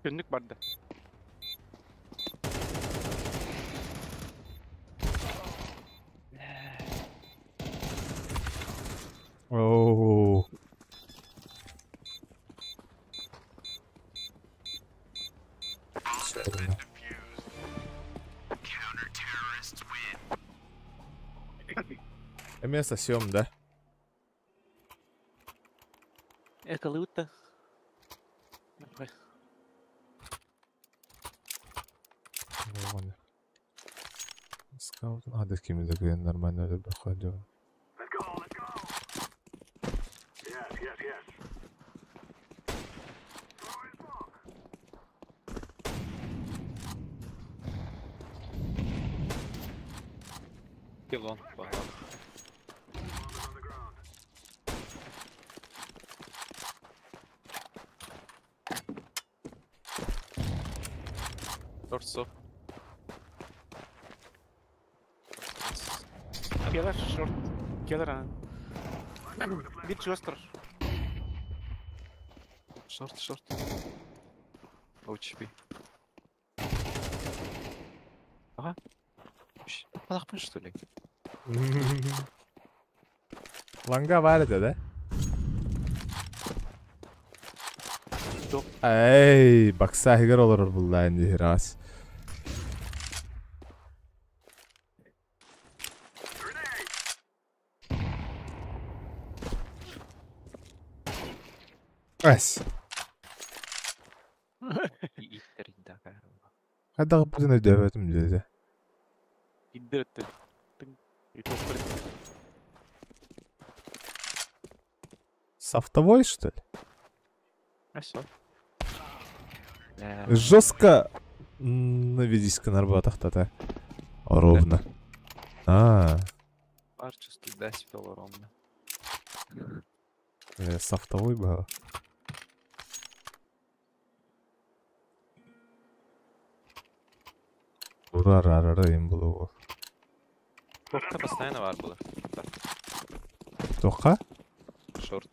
Günlük bardı. Оу. Эме сосем, да? Это лута. Скаут. А, да кем это нормально проходил. Let's go, let's go. Yes, yes, yes. Throwing smoke. Пилон. Баға. Bomb is on the ground. Торсо. Келер шорт. Келер а. Bir чувастыр. Шорт, шорт. OHP. Ага. Балақпын, что ли? Ланга бар еді, да? Жоқ. Эй, бакса хигер олар булла инди раз. Эс. Иттер да. Хайда бүтүн өйдөбөтүм деді. İddir etti. Тың. Софтовой, что ли? А все. Жестко наведись-ка на арбатах-то, Ровно. А, Парческий, да, спел ровно. софтовой был. Ура, ра, ра, ра, им было. Тоқта постоянно бар было. Тоқа? Шорт.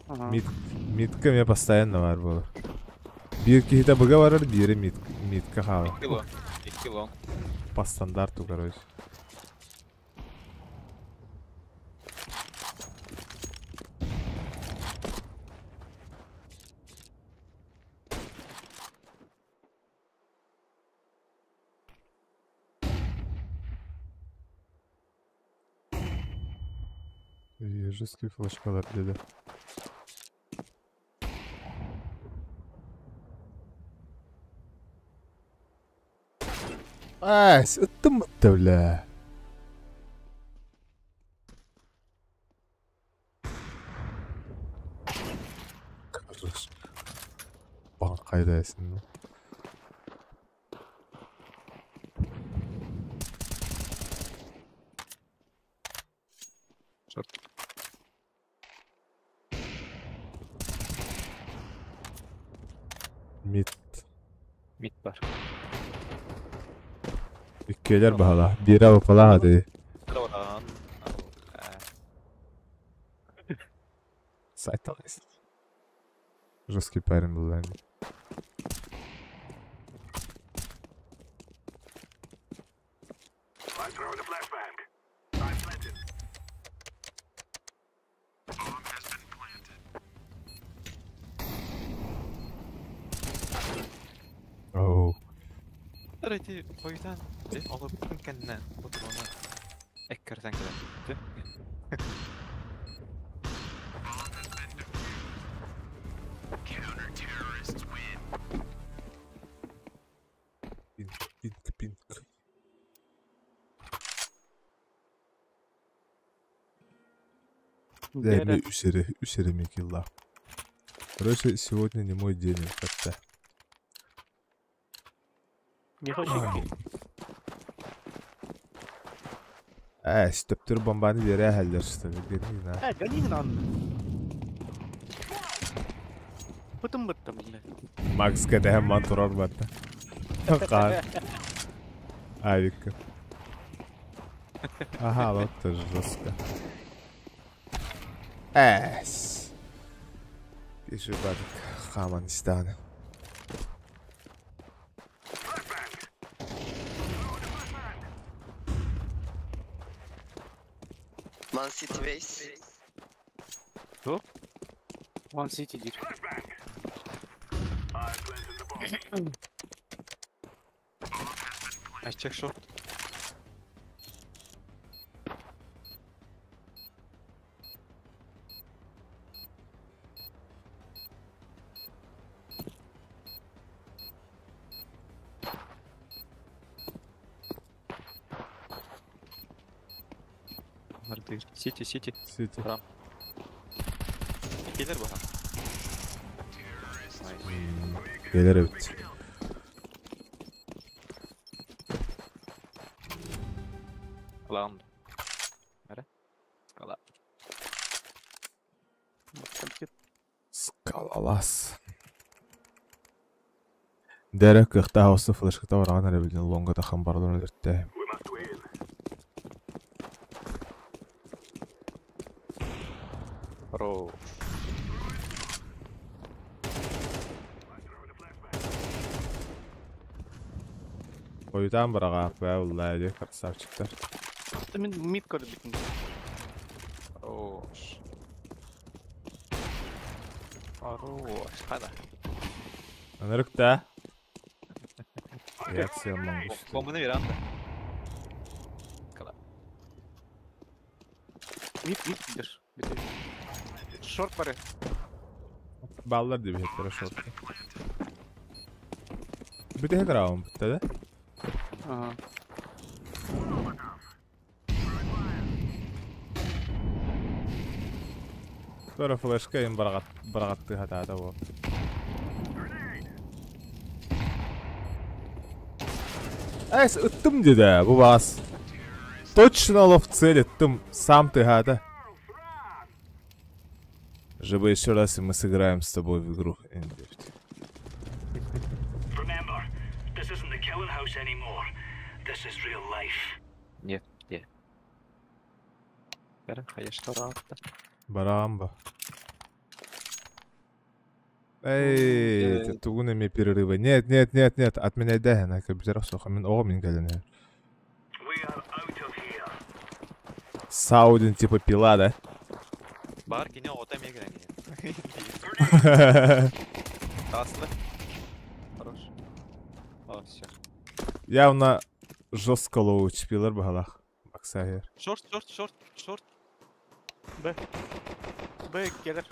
Ага. Мид, мидка мне постоянно бар было. Бир кихита быга барар, бири мид, мидка хава. Кило. Кило. По стандарту, короче. Жесткий флешкалар деді. Ай, ыттым бітті, бля. Хорош. Бағыр қайда есің? Шорт. Мид. Мид бар. Иккелер бағала. Бира оқала ады. Оран. Сайталась. Жесткий парень был, да. Оу. Эти хойутан олорбутун кэннэ ботуруона эккэртэн кэлэн. Пинг, пинг, пинг. Да, ми үсере микилла. Короче, сегодня не мой день, как-то. Не хочешь? Сtöптөр бомбаны бере хәллер, что ли, не знаю. Гони на. Потом быттым, бля. Макс кәдәһәм ман турар батта. Кар. Авика. Ага, вот это жестко. Эс. Пиши бадык. Хаман истаны. Man City base. One City диир. I check short. Сити, сити. Сити. Там. Келер баха. Келер эбит. Лаунд. Бәрі? Скала. Скалолаз. Дәрі кыхта осы флешката барған әрі білден лонга тахан барлар өліртті. Хорош. Ойдан бараға бә улла әде красавчиктар. Мен мид көрдім. Хорош. Хорош. Қада. Анырыкта. Реакция мангуст. Бомбаны бер анда. Скала. Мид, мид дер. Шорт бары. Баллар деп хеттер шорт. Бүтэ раунд бітті да? Ага. Τώρα флешка им барағат барағатты хатаата бу. Эс ыттым деді бу бас. Точно лов цель ыттым сам ты хата. Живы еще раз, и мы сыграем с тобой в игру N9. Remember, this isn't the killing house anymore. This is real life. Нет, где? Бәрі, конечно, раундта. Барамба. Эй, это тугунами перерывы. Нет, нет, нет, нет, отменяй да, на компьютер сох, мен оҕо мин кэлэн. We are out of here. Саудин типа пила, да? Бар кине ота мегрен. Таслы. Хорош. О, все. Явно жестко лоу чпилер баһалах. Баксайер. Шорт, шорт, шорт, шорт. Б. Б келер.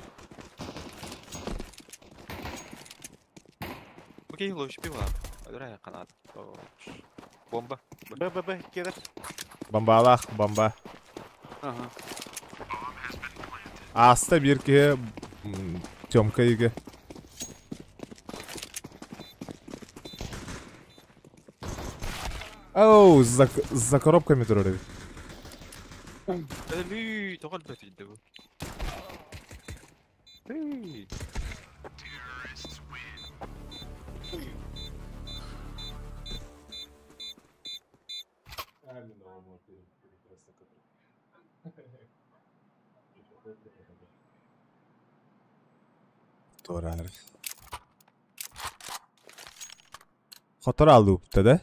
Окей, лоу чпила. Дурая канат. Бомба. Б, Б, Б келер. Бомбалах, бомба. Ага. Аста бирке Тёмка иге. Оу, за коробками турары. Өлүй, тоғал бөтүлді бұл. Эй. Туораар. Хотор алыыпта да?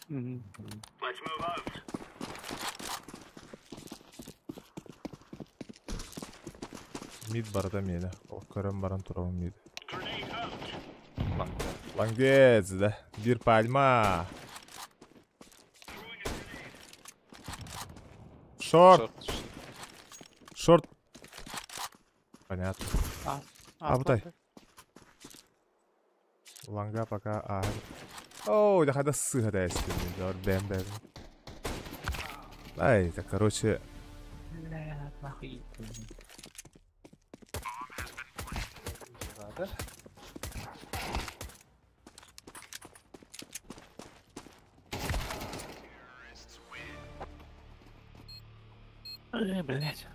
Let's move out. Мид барыта миэнэ. Ол көрөн баран турабын мид. Grenade out. Ланг. Лангец, да. Бир пальма. Throwing a grenade. Шорт. Шорт. Шорт. Понятно. Абытай. Ланга пока а. О, да хада сыха да эстим. Бэм бэм. Ай, так короче. Бля, нахуй. Надо. Блять.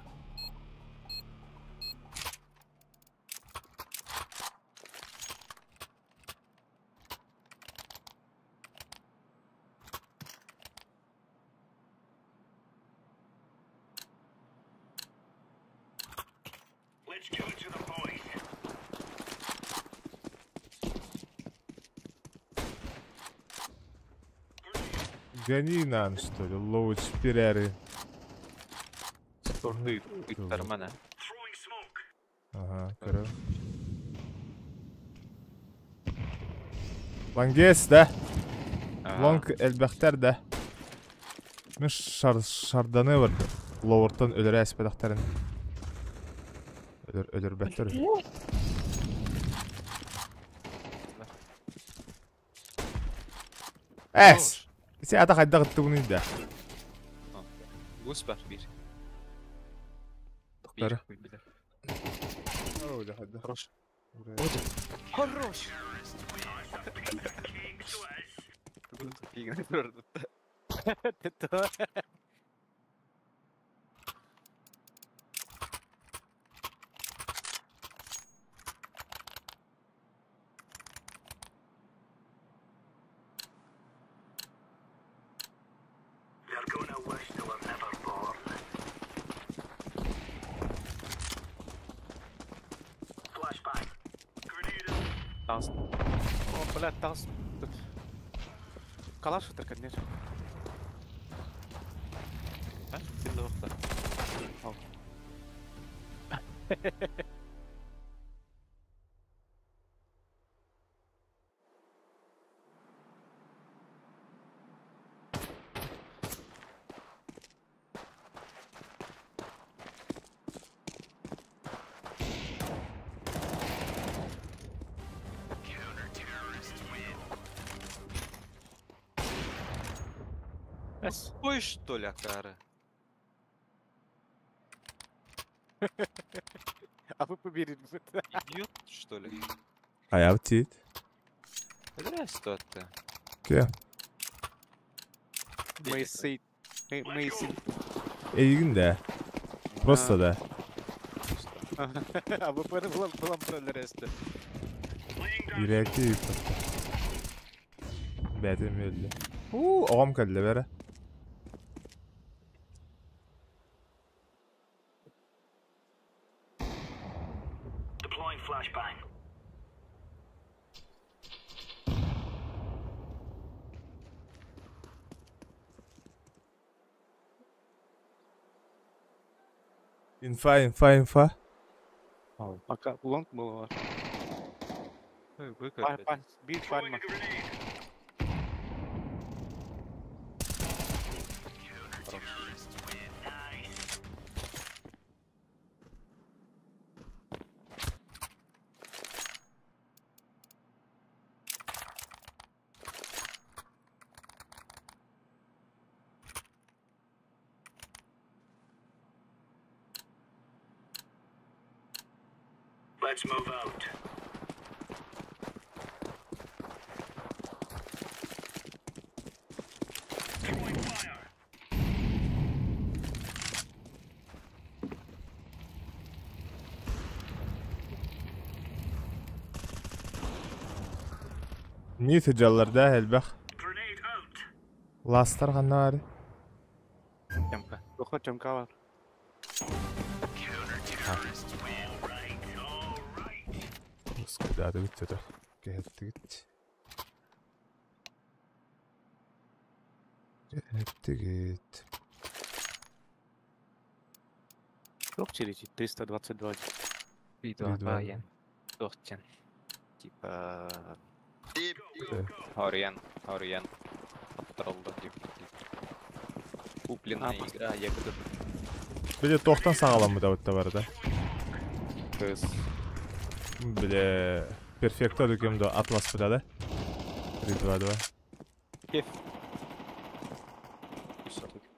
Let's give it to the boys. Гони нам, что ли, лоуч переры. Шорты ыттармана. Throwing smoke. Ага, көрө. Лангес, да? Лонг элбэхтэр да. Мен шар шарданы бар. Ловортон өлөрө эспедахтарын. Өлөр өлөрбөттөр. Эс! Се ата хайда гыттыбын да. Гус бар бир. Тохтары. Бир. О, да хайда. Хорош. Ура. Хорош. Пигнер They're gonna wish they were never born. Flashbang. Grenade out. Танс. О, блядь, тас. Тут. Калаш это конечно. А? Син да. Эс. Ой, что ли, акары? А вы побери. Идиот, что ли? А я втит. Здрасте, ты. Ке? Мейсы. Мейсы. Эйгин да. Просто да. А вы была пролересте. Laying down. Yürekli Бәтем өлді. У, оғам кәлі бәрі. Deploying flashbang. Инфа, инфа, инфа. Пока лонг было. Ой, выкат. Пар, бир Throwing пальма. a grenade. Nice. Let's move out. Throwing fire. Не тыжаллар да элбэх. Grenade out. Ластар ханнары. Темка. Выход чемка бар. All right, all right. Пиздаатыгыт сөтө. Кэһэттигит. Кэһэттигит. Сколько через 322? 3, 3, 2, 2. 1. Тохчен. Типа... Deep. Ориен, Ориен. Патролда, типа. Купленная игра, я буду... Бile тоқтан сағаламы да өтті бар да. Кыз. Бile перфекто дүкемді атлас бля да. 3, 2, 2. Кеф.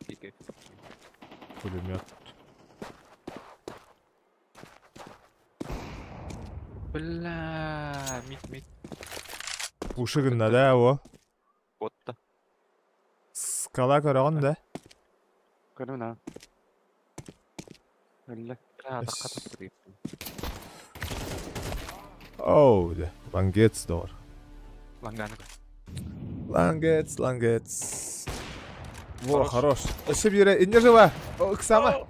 Кеф. Пулемет. Бля, мид, мид. Ушыгында да о. Отта. Скала көрөҕүн да. Көрүм на. Өллө. Бля, таққа тапты. Оу, да. Лангец доор. Ланганы. Лангец, лангец. Во, хорош. Өссө биэрэ инне жива. Ыксама.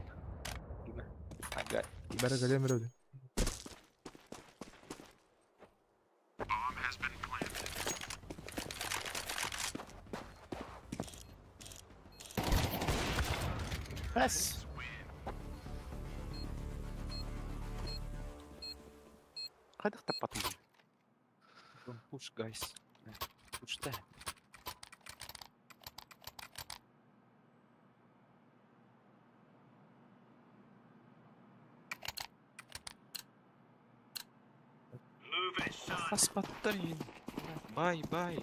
Ага. Бәрі кэлем өрөдү. Пес. Хайдах таппатым. Don't push, guys. Push that. Move it, son. Паспаттарин. Бай, бай.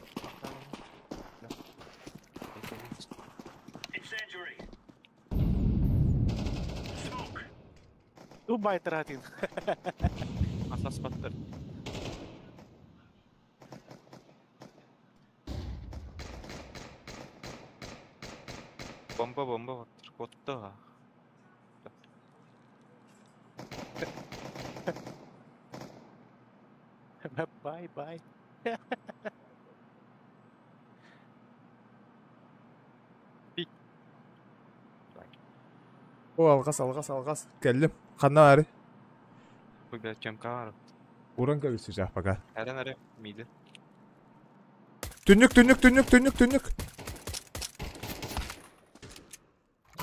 Incendiary. Smoke. Убай тратин. Атлас баттар. Бомба, бомба баттар. Котта. Бай, бай. О, алғас, алғас, алғас. Кэллим. Ханна бары. Бля, чемка бар. Уран кәбісі жақ пока. Әрен әрі миді. Түннүк, түннүк, түннүк, түннүк, түннүк.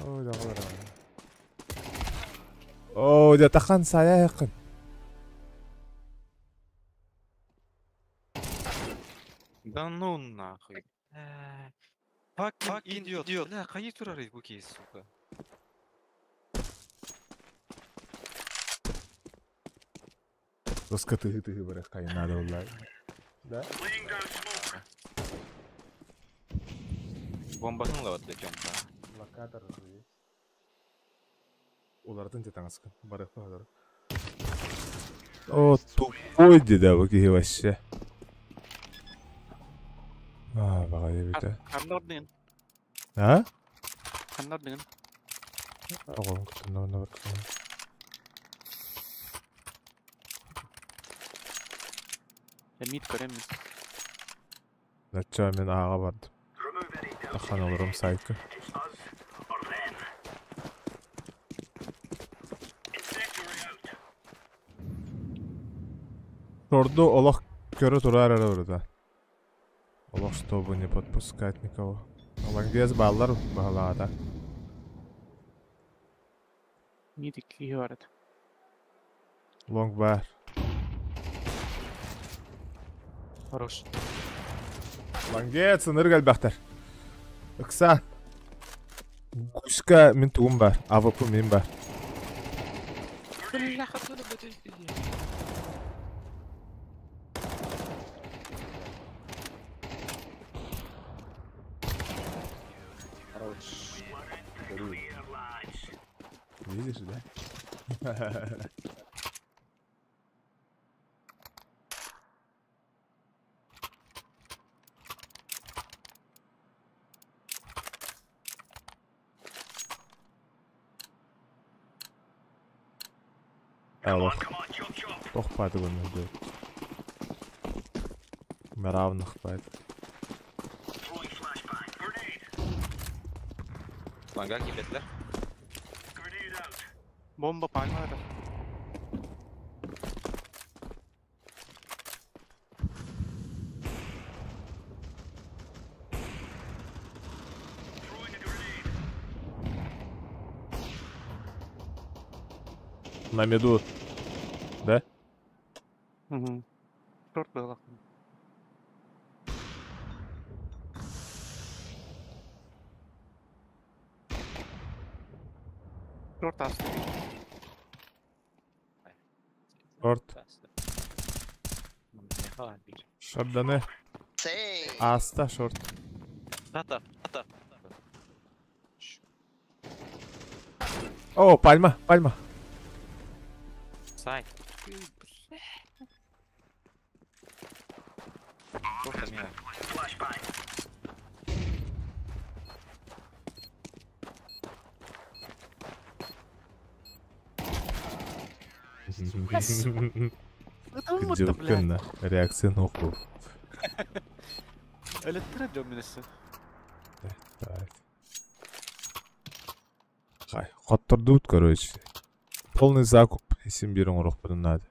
О, дағалар. О, да тахан сая якын. Да ну нахуй. Fucking idiot. Бля, қайы тұрар бұл кейс, сука. Доска тыгы-тыгы бар кайнады олар. Да? Laying down smoke. Бомбасын лават для чемка. Локатор же есть. Олардың те таңаскын. Барық бағадыр. О, тупой деді бұл кеге вообще. А, баға деп еді. Ханнор деген. А? Ханнор деген. Оғым күтті, мына бір күтті. Мид көрем. Нача мен аға бардым. Remove any doubt. Тахан оларым сайты. It's us or them. Incendiary out. Торду олох көрі тұрар әрі орда. Олох, чтобы не подпускать никого. Лангез баллар бағалада. Мид икки бар. Лонг бар. Хорош. Лангец, ыныр кәлбәқтір. Ыкса. Гуська мен туым бар. АВП мен бар. Бля, хатыны бөтен. Хорош. Clear, lads. Видишь, да? Алло. Come on, chop chop. Тохпады көмірді. На равных байт. Throwing flashbang. Grenade. Ланга кибетлер. Grenade out. Бомба пальма. На меду. Да? Угу. Шорт было. Шорт ас. Шорт. Шарданы. Аста шорт. О, пальма, пальма. Сай. Кыдьылкынна реакция ноху. Электро доминасы. Хай, хоттордубут, короче. Полный закуп, исим биир оҥоруохпутун наада.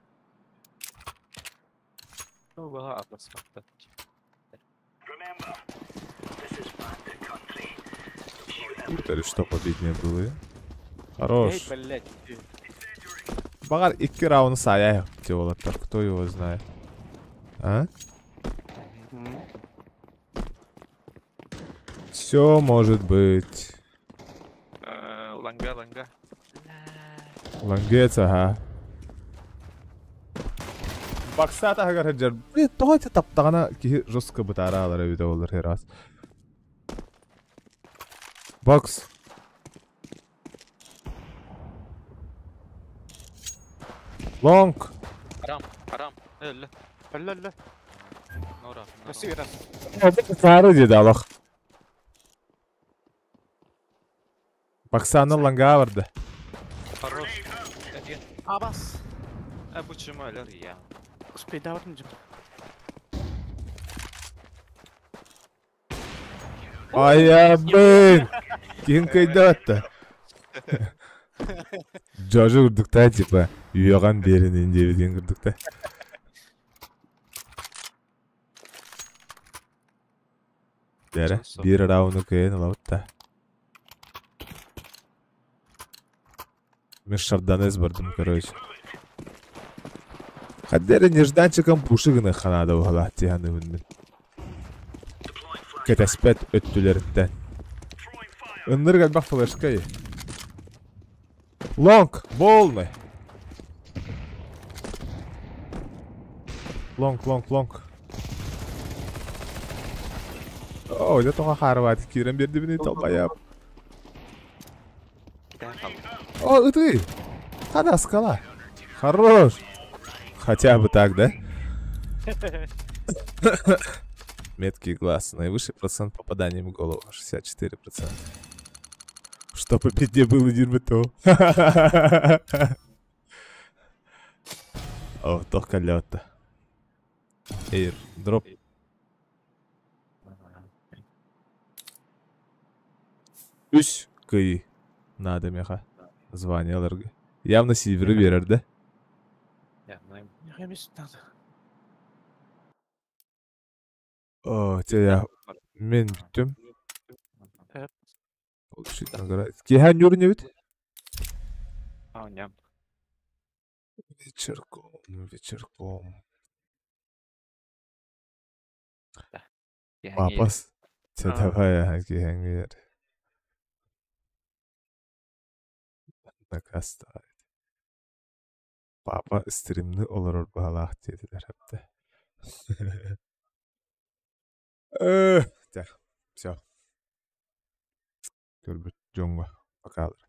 Или что победнее было? Хорош. Багар икки раунд саяй делалар, кто его знает. А? Все может быть. Ланга, ланга. Лангец, ага. Баксата хагар хаджар. Блин, тоҕо ити таптаҕына киһи жестко бытаара алар эбитэ буоллар херас. Бокс. Лонг. Арам, арам. Өллө. Өллө, өллө. Нора. Сары деді алох. Баксаны ланга барды. Хорош. Абас. Обучим алер я. Успейдаватым жим. Ай, блин. Ким кайдатта? Жожу курдукта типа үйөган беринин дебиден курдукта. Дәрі, бир рауну кыйын алабытта. Мен шарданез бардым, короче. Хаддері нежданчиком пушыгыны ханада уғала тиһаны мен. Кәтәспәт өттүлеріттен. Ынныр галбах флешка Лонг, полный. Лонг, лонг, лонг. О, это тоға харват кирен берді бini толбаяп. О, ты! Хада скала. Хорош. Хотя бы так, да? Меткий глаз. Наивысший процент попадания в голову. 64%. Что по пизде было, дерьмо О, только лето. Эйр, дроп. Үс кый. Надо меха. Звание аларга. Явно сильверы берер, да? О, те я мен бүттүм. Получить наград. Киһә нюр не бит? А, ням. Вечерком, вечерком. Папас. Те давай, ага, киһәңер. Наказ ставит. Папа стримни олорор баһалаах диэтилэр хапта. Так, все. Көрбүт дьоҥҥо покалар.